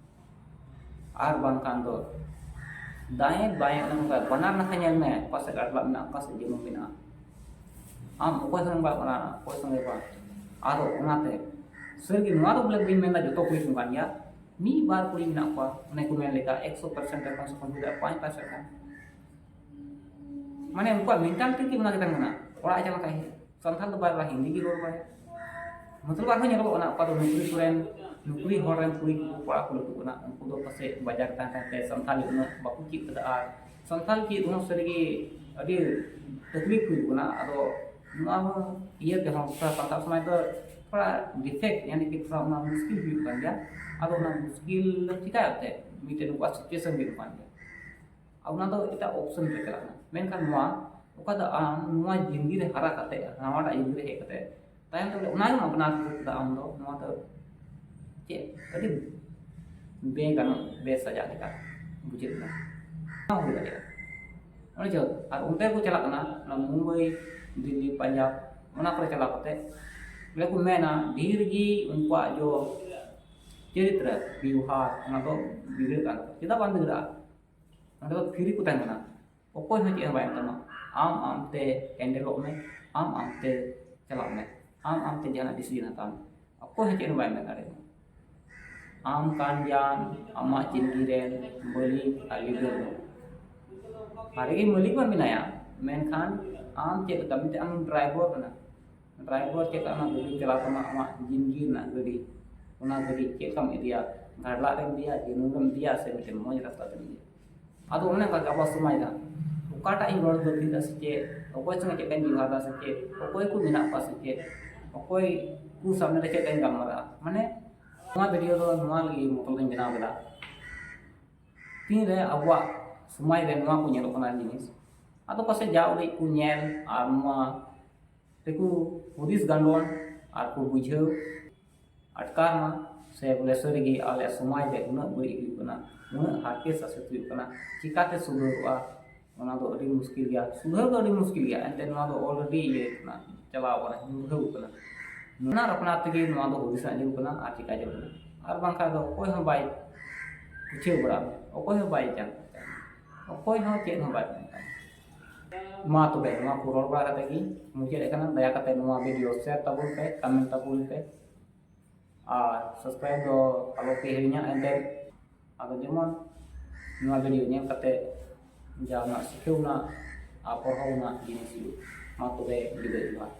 ᱟᱨ ᱵᱟᱝᱠᱷᱟᱱ ᱫᱚ ᱫᱟᱭᱮᱸ ᱵᱟᱭᱮᱸ ᱚᱱᱮ ᱚᱱᱠᱟ ᱵᱟᱱᱟᱨ ᱱᱟᱠᱷᱟ ᱧᱮᱞ ᱢᱮ, ᱚᱠᱟ ᱥᱮᱫ ᱜᱟᱰᱞᱟᱜ ᱢᱮᱱᱟᱜᱼᱟ, ᱚᱠᱟ ᱥᱮᱫ ᱡᱟᱹᱱᱩᱢ ᱢᱮᱱᱟᱜᱼᱟ᱾ ᱟᱢ ᱚᱠᱚᱭ ᱥᱚᱸᱜᱮ ᱵᱟᱢ ᱜᱟᱞᱢᱟᱨᱟᱜ ᱠᱟᱱᱟ, ᱚᱠᱚᱭ ᱥᱚᱸᱜᱮ ᱵᱟᱝ᱾ ᱟᱫᱚ ᱚᱱᱟᱛᱮ ᱥᱟᱹᱨᱤᱜᱮ ᱱᱚᱣᱟ ᱫᱚ ᱵᱚᱞᱮ ᱵᱟᱹᱧ ᱢᱮᱱᱫᱟ ᱡᱚᱛᱚ ᱠᱩᱲᱤ ᱠᱚ ᱠᱟᱱ ᱜᱮᱭᱟ, ᱢᱤᱫ ᱵᱟᱨ ᱠᱩᱲᱤ ᱢᱮᱱᱟᱜ ᱠᱚᱣᱟ, ᱚᱱᱮ ᱠᱚ ᱢᱮᱱ ᱞᱮᱠᱟ ᱮᱠᱥᱚ percent ᱨᱮ ᱠᱚᱢ ᱥᱮ ᱠᱚᱢ ᱦᱩᱭ ᱫᱟᱲᱮᱭᱟᱜᱼᱟ ᱯᱟᱸᱪ percent ᱜᱟᱱ᱾ ᱢᱟᱱᱮ ᱩᱱᱠᱩᱣᱟᱜ mentality ᱜᱮ ᱚᱱᱟ ᱜᱮ ᱛᱟᱦᱮᱱ ᱠᱟᱱᱟ, ᱚᱲᱟᱜ ᱮ ᱪᱟᱞᱟᱜ ᱠᱷᱟᱡ ᱥᱟᱱᱛᱟᱲ ᱫᱚ ᱵᱟᱭ ᱨᱚᱲᱟ, ᱦᱤᱱᱫᱤ ᱜᱮ ᱨᱚᱲ ᱵᱟᱲᱟᱭᱟ᱾ ᱢᱚᱛᱞᱚᱵ ᱟᱨᱦᱚᱸ ᱧᱮᱞᱚᱜᱚᱜ ᱠᱟᱱᱟ, ᱚᱠᱟ ᱫᱚ ᱱᱩᱠᱨᱤ ᱠᱚᱨᱮᱱ, ᱱᱩᱠᱨᱤ ᱦᱚᱲ ᱨᱮᱱ ᱠᱩᱲᱤ ᱠᱚ ᱠᱚᱲᱟ ᱠᱚ ᱞᱟᱹᱴᱩᱜ ᱠᱟᱱᱟ, ᱩᱱᱠᱩ ᱫᱚ ᱯᱟᱥᱮᱡ ᱵᱟᱡᱟᱨ ᱨᱮ ᱛᱟᱦᱮᱸ ᱛᱟᱦᱮᱸ ᱛᱮ ᱥᱟᱱᱛᱟᱲᱤ ᱩᱱᱟᱹᱜ ᱵᱟᱠᱚ ᱪᱮᱫ ᱠᱟᱫᱟ᱾ ᱟᱨ ᱥᱟᱱᱛᱟᱲ ᱪᱮᱫ ᱦᱚᱸ ᱥᱟᱹᱨᱤᱜᱮ ᱟᱹᱰᱤ ᱛᱟᱠᱞᱤᱯ ᱦᱩᱭᱩᱜ ᱠᱟᱱᱟ᱾ ᱟᱫᱚ ᱱᱚᱣᱟ ᱦᱚᱸ ᱤᱭᱟᱹ ᱛᱮᱦᱚᱸ ᱛᱷᱚᱲᱟ ᱥᱟᱱᱛᱟᱲ ᱥᱚᱢᱟᱡᱽ ᱫᱚ ᱛᱷᱚᱲᱟ defect, ᱭᱟᱱᱤ ᱠᱤ ᱛᱷᱚᱲᱟ ᱚᱱᱟ ᱢᱩᱥᱠᱤᱞ ᱦᱩᱭᱩᱜ ᱠᱟᱱ ᱜᱮᱭᱟ᱾ ᱟᱫᱚ ᱚᱱᱟ ᱢᱩᱥᱠᱤᱞ ᱪᱤᱠᱟᱹᱭᱟ ᱮᱱᱛᱮᱫ, ᱢᱤᱫᱴᱮᱱ ᱱᱩᱠᱩᱣᱟᱜ situation ᱦᱩᱭᱩᱜ ᱠᱟᱱ ᱜᱮᱭᱟ᱾ ᱟᱨ ᱚᱱᱟ ᱫᱚ ᱮᱴᱟᱜ option ᱨᱮ ᱪᱟᱞᱟᱜ ᱠᱟᱱᱟ᱾ ᱢᱮᱱᱠᱷᱟᱱ ᱱᱚᱣᱟ ᱚᱠᱟ ᱫᱚ ᱟᱢ ᱱᱚᱣᱟ ᱡᱤᱱᱫᱜᱤ ᱨᱮ ᱦᱟᱨᱟ ᱠᱟᱛᱮ, ᱱᱟᱣᱟᱴᱟᱜ ᱡᱤᱱᱫᱜᱤ ᱨᱮ ᱦᱮᱡ ᱠᱟᱛᱮ, ᱛᱟᱭᱚᱢ ᱛᱮ ᱵᱚᱞᱮ ᱚᱱᱟ ᱜᱮᱢ ᱟᱯᱱᱟᱨ ᱠᱮᱫᱟ ᱟᱢ ᱫᱚ, ᱱᱚᱣᱟ ᱫᱚ ᱪᱮᱫ ᱟᱹᱰᱤ ᱵᱮᱜᱟᱱᱚᱜ, ᱵᱮᱥᱟᱡᱟᱜ ᱞᱮᱠᱟ ᱵᱩᱡᱷᱟᱹᱜ ᱠᱟᱱᱟ᱾ ᱚᱱᱟ ᱦᱩᱭ ᱫᱟᱲᱮᱭᱟᱜᱼᱟ᱾ ᱚᱱᱮ ᱪᱚ, ᱟᱨ ᱚᱱᱛᱮ ᱠᱚ ᱪᱟᱞᱟᱜ ᱠᱟᱱᱟ, ᱚᱱᱟ ᱢᱩᱢᱵᱟᱭ, ᱫᱤᱞᱞᱤ, ᱯᱟᱧᱡᱟᱵᱽ, ᱚᱱᱟ ᱠᱚᱨᱮ ᱪᱟᱞᱟᱣ ᱠᱟᱛᱮ ᱵᱚᱞᱮ ᱠᱚ ᱢᱮᱱᱟ, ᱰᱷᱮᱨ ᱜᱮ ᱩᱱᱠᱩᱣᱟᱜ ᱡᱚ ᱪᱚᱨᱤᱛᱨᱚ, ᱵᱮᱣᱦᱟᱨ, ᱚᱱᱟ ᱫᱚ ᱵᱤᱜᱽᱲᱟᱹᱜ ᱠᱟᱱ ᱛᱟᱠᱚᱣᱟ᱾ ᱪᱮᱫᱟᱜ ᱵᱟᱝ ᱵᱤᱜᱽᱲᱟᱹᱜᱼᱟ? ᱚᱸᱰᱮ ᱫᱚ free ᱠᱚ ᱛᱟᱦᱮᱱ ᱠᱟᱱᱟ, ᱚᱠᱚᱭ ᱦᱚᱸ ᱪᱮᱫ ᱦᱚᱸ ᱵᱟᱭ ᱮᱢ ᱛᱟᱢᱟ᱾ ᱟᱢ ᱟᱢᱛᱮ handleᱚᱜ ᱢᱮ, ᱟᱢ ᱟᱢᱛᱮ ᱪᱟᱞᱟᱜ ᱢᱮ, ᱟᱢ ᱟᱢᱛᱮ ᱡᱟᱦᱟᱱᱟᱜ decision ᱦᱟᱛᱟᱣ ᱢᱮ, ᱚᱠᱚᱭ ᱦᱚᱸ ᱪᱮᱫ ᱦᱚᱸ ᱵᱟᱭ ᱢᱮᱱ ᱫᱟᱲᱮᱭᱟᱢᱟ᱾ ᱟᱢ ᱠᱟᱱ ᱜᱮᱭᱟᱢ ᱟᱢᱟᱜ ᱡᱤᱱᱫᱜᱤ ᱨᱮᱱ ᱢᱟᱹᱞᱤᱠ ᱟᱨ leader ᱫᱚ᱾ ᱥᱟᱹᱨᱤᱜᱮ ᱢᱟᱹᱞᱤᱠ ᱢᱟ ᱢᱮᱱᱟᱭᱟ, ᱢᱮᱱᱠᱷᱟᱱ ᱟᱢ ᱪᱮᱫ ᱞᱮᱠᱟ ᱢᱤᱫᱴᱮᱱ ᱟᱢ driver ᱠᱟᱱᱟ, driver ᱪᱮᱫ ᱞᱮᱠᱟ ᱚᱱᱟ ᱜᱟᱹᱰᱤ ᱪᱟᱞᱟᱣ ᱛᱟᱢᱟ, ᱟᱢᱟᱜ ᱡᱤᱱᱫᱜᱤ ᱨᱮᱱᱟᱜ ᱜᱟᱹᱰᱤ, ᱚᱱᱟ ᱜᱟᱹᱰᱤ ᱪᱮᱫ ᱞᱮᱠᱟᱢ ᱤᱫᱤᱭᱟ, ᱜᱷᱟᱰᱞᱟᱜ ᱨᱮᱢ ᱤᱫᱤᱭᱟ, ᱡᱟᱹᱱᱩᱢ ᱨᱮᱢ ᱤᱫᱤᱭᱟ, ᱥᱮ ᱢᱤᱫᱴᱮᱱ ᱢᱚᱡᱽ ᱨᱟᱥᱛᱟ ᱛᱮᱢ ᱤᱫᱤᱭᱟ᱾ ᱟᱫᱚ ᱚᱱᱮ ᱚᱱᱠᱟ ᱜᱮ ᱟᱵᱚᱣᱟᱜ ᱥᱚᱢᱟᱡᱽ ᱫᱚ ᱚᱠᱟᱴᱟᱜ ᱤᱧ ᱨᱚᱲ ᱵᱟᱹᱜᱤᱭᱮᱫᱟ ᱥᱮ ᱪᱮᱫ, ᱚᱠᱚᱭ ᱥᱚᱸᱜᱮ ᱪᱮᱫ ᱤᱧ ᱵᱮᱵᱚᱦᱟᱨᱫᱟ ᱥᱮ ᱪᱮᱫ, ᱚᱠᱚᱭ ᱠᱚ ᱢᱮᱱᱟᱜ ᱠᱚᱣᱟ ᱥᱮ ᱪᱮᱫ, ᱚᱠᱚᱭ ᱠᱚ ᱥᱟᱢᱱᱮ ᱨᱮ ᱪᱮᱫ ᱤᱧ ᱜᱟᱞᱢᱟᱨᱟᱜᱼᱟ, ᱢᱟᱱᱮ ᱱᱚᱣᱟ ᱵᱷᱤᱰᱤᱭᱳ ᱫᱚ ᱱᱚᱣᱟ ᱞᱟᱹᱜᱤᱫ ᱢᱚᱛᱞᱚᱵ ᱤᱧ ᱵᱮᱱᱟᱣ ᱠᱮᱫᱟ᱾ ᱛᱤᱱᱨᱮ ᱟᱵᱚᱣᱟᱜ ᱥᱚᱢᱟᱡᱽ ᱨᱮ ᱱᱚᱣᱟ ᱠᱚ ᱧᱮᱞᱚᱜ ᱠᱟᱱᱟ ᱡᱤᱱᱤᱥ, ᱟᱫᱚ ᱯᱟᱥᱮᱡ ᱡᱟ ᱩᱰᱤᱡ ᱠᱚ ᱧᱮᱞ ᱟᱨ ᱱᱚᱣᱟ ᱨᱮᱠᱚ ᱦᱩᱫᱤᱥ ᱜᱟᱱᱰᱚᱱ ᱟᱨ ᱠᱚ ᱵᱩᱡᱷᱟᱹᱣ ᱟᱴᱠᱟᱨ ᱢᱟ, ᱥᱮ ᱵᱚᱞᱮ ᱥᱟᱹᱨᱤᱜᱮ ᱟᱞᱮ ᱥᱚᱢᱟᱡᱽ ᱨᱮ ᱩᱱᱟᱹᱜ ᱵᱟᱹᱲᱤᱡ ᱦᱩᱭᱩᱜ ᱠᱟᱱᱟ, ᱩᱱᱟᱹᱜ ᱦᱟᱨᱠᱮᱛ ᱥᱟᱥᱮᱛ ᱦᱩᱭᱩᱜ ᱠᱟᱱᱟ, ᱪᱤᱠᱟᱛᱮ ᱥᱩᱫᱷᱟᱹᱨᱚᱜᱼᱟ, ᱚᱱᱟ ᱫᱚ ᱟᱹᱰᱤ ᱢᱩᱥᱠᱤᱞ ᱜᱮᱭᱟ᱾ ᱥᱩᱫᱷᱟᱹᱨ ᱫᱚ ᱟᱹᱰᱤ ᱢᱩᱥᱠᱤᱞ ᱜᱮᱭᱟ, ᱮᱱᱛᱮ ᱱᱚᱣᱟ ᱫᱚ already ᱤᱭᱟᱹ ᱠᱟᱱᱟ, ᱪᱟᱞᱟᱣ ᱠᱟᱱᱟ, ᱧᱩᱨᱦᱟᱹᱣ ᱠᱟᱱᱟ᱾ ᱱᱚᱣᱟ ᱟᱯᱱᱟᱨ ᱛᱮᱜᱮ ᱱᱚᱣᱟ ᱫᱚ ᱦᱩᱫᱤᱥ ᱟᱸᱡᱮᱫ ᱠᱟᱱᱟ ᱟᱨ ᱪᱤᱠᱟ ᱪᱟᱞᱟᱜ ᱠᱟᱱᱟ, ᱟᱨ ᱵᱟᱝᱠᱷᱟᱱ ᱫᱚ ᱚᱠᱚᱭ ᱦᱚᱸ ᱵᱟᱭ ᱵᱩᱡᱷᱟᱹᱣ ᱵᱟᱲᱟ ᱢᱮᱭᱟ, ᱚᱠᱚᱭ ᱦᱚᱸ ᱵᱟᱭ ᱡᱟᱱ, ᱚᱠᱚᱭ ᱦᱚᱸ ᱪᱮᱫ ᱦᱚᱸ ᱵᱟᱭ ᱢᱮᱱ ᱠᱟᱱᱟ᱾ ᱢᱟ ᱛᱚᱵᱮ ᱱᱚᱣᱟ ᱠᱚ ᱨᱚᱲ ᱵᱟᱲᱟ ᱠᱟᱛᱮ ᱜᱮ ᱢᱩᱪᱟᱹᱫ ᱠᱟᱱᱟ᱾ ᱫᱟᱭᱟ ᱠᱟᱛᱮ ᱱᱚᱣᱟ ᱵᱷᱤᱰᱤᱭᱳ share ᱛᱟᱵᱚᱱ ᱯᱮ, comment ᱛᱟᱵᱚᱱ ᱯᱮ, ᱟᱨ subscribe ᱫᱚ ᱟᱞᱚ ᱯᱮ ᱦᱤᱲᱤᱧᱟ᱾ ᱮᱱᱛᱮ ᱟᱫᱚ ᱡᱮᱢᱚᱱ ᱱᱚᱣᱟ ᱵᱷᱤᱰᱤᱭᱳ ᱧᱮᱞ ᱠᱟᱛᱮ ᱡᱟᱦᱟᱱᱟᱜ ᱥᱤᱠᱷᱟᱹᱣ ᱨᱮᱱᱟᱜ ᱟᱨ ᱯᱚᱲᱦᱚᱱ ᱨᱮᱱᱟᱜ ᱡᱤᱱᱤᱥ ᱦᱩᱭᱩᱜ᱾ ᱢᱟ ᱛᱚᱵᱮ ᱵᱤᱫᱟᱹᱭ ᱡᱚᱦᱟᱨ᱾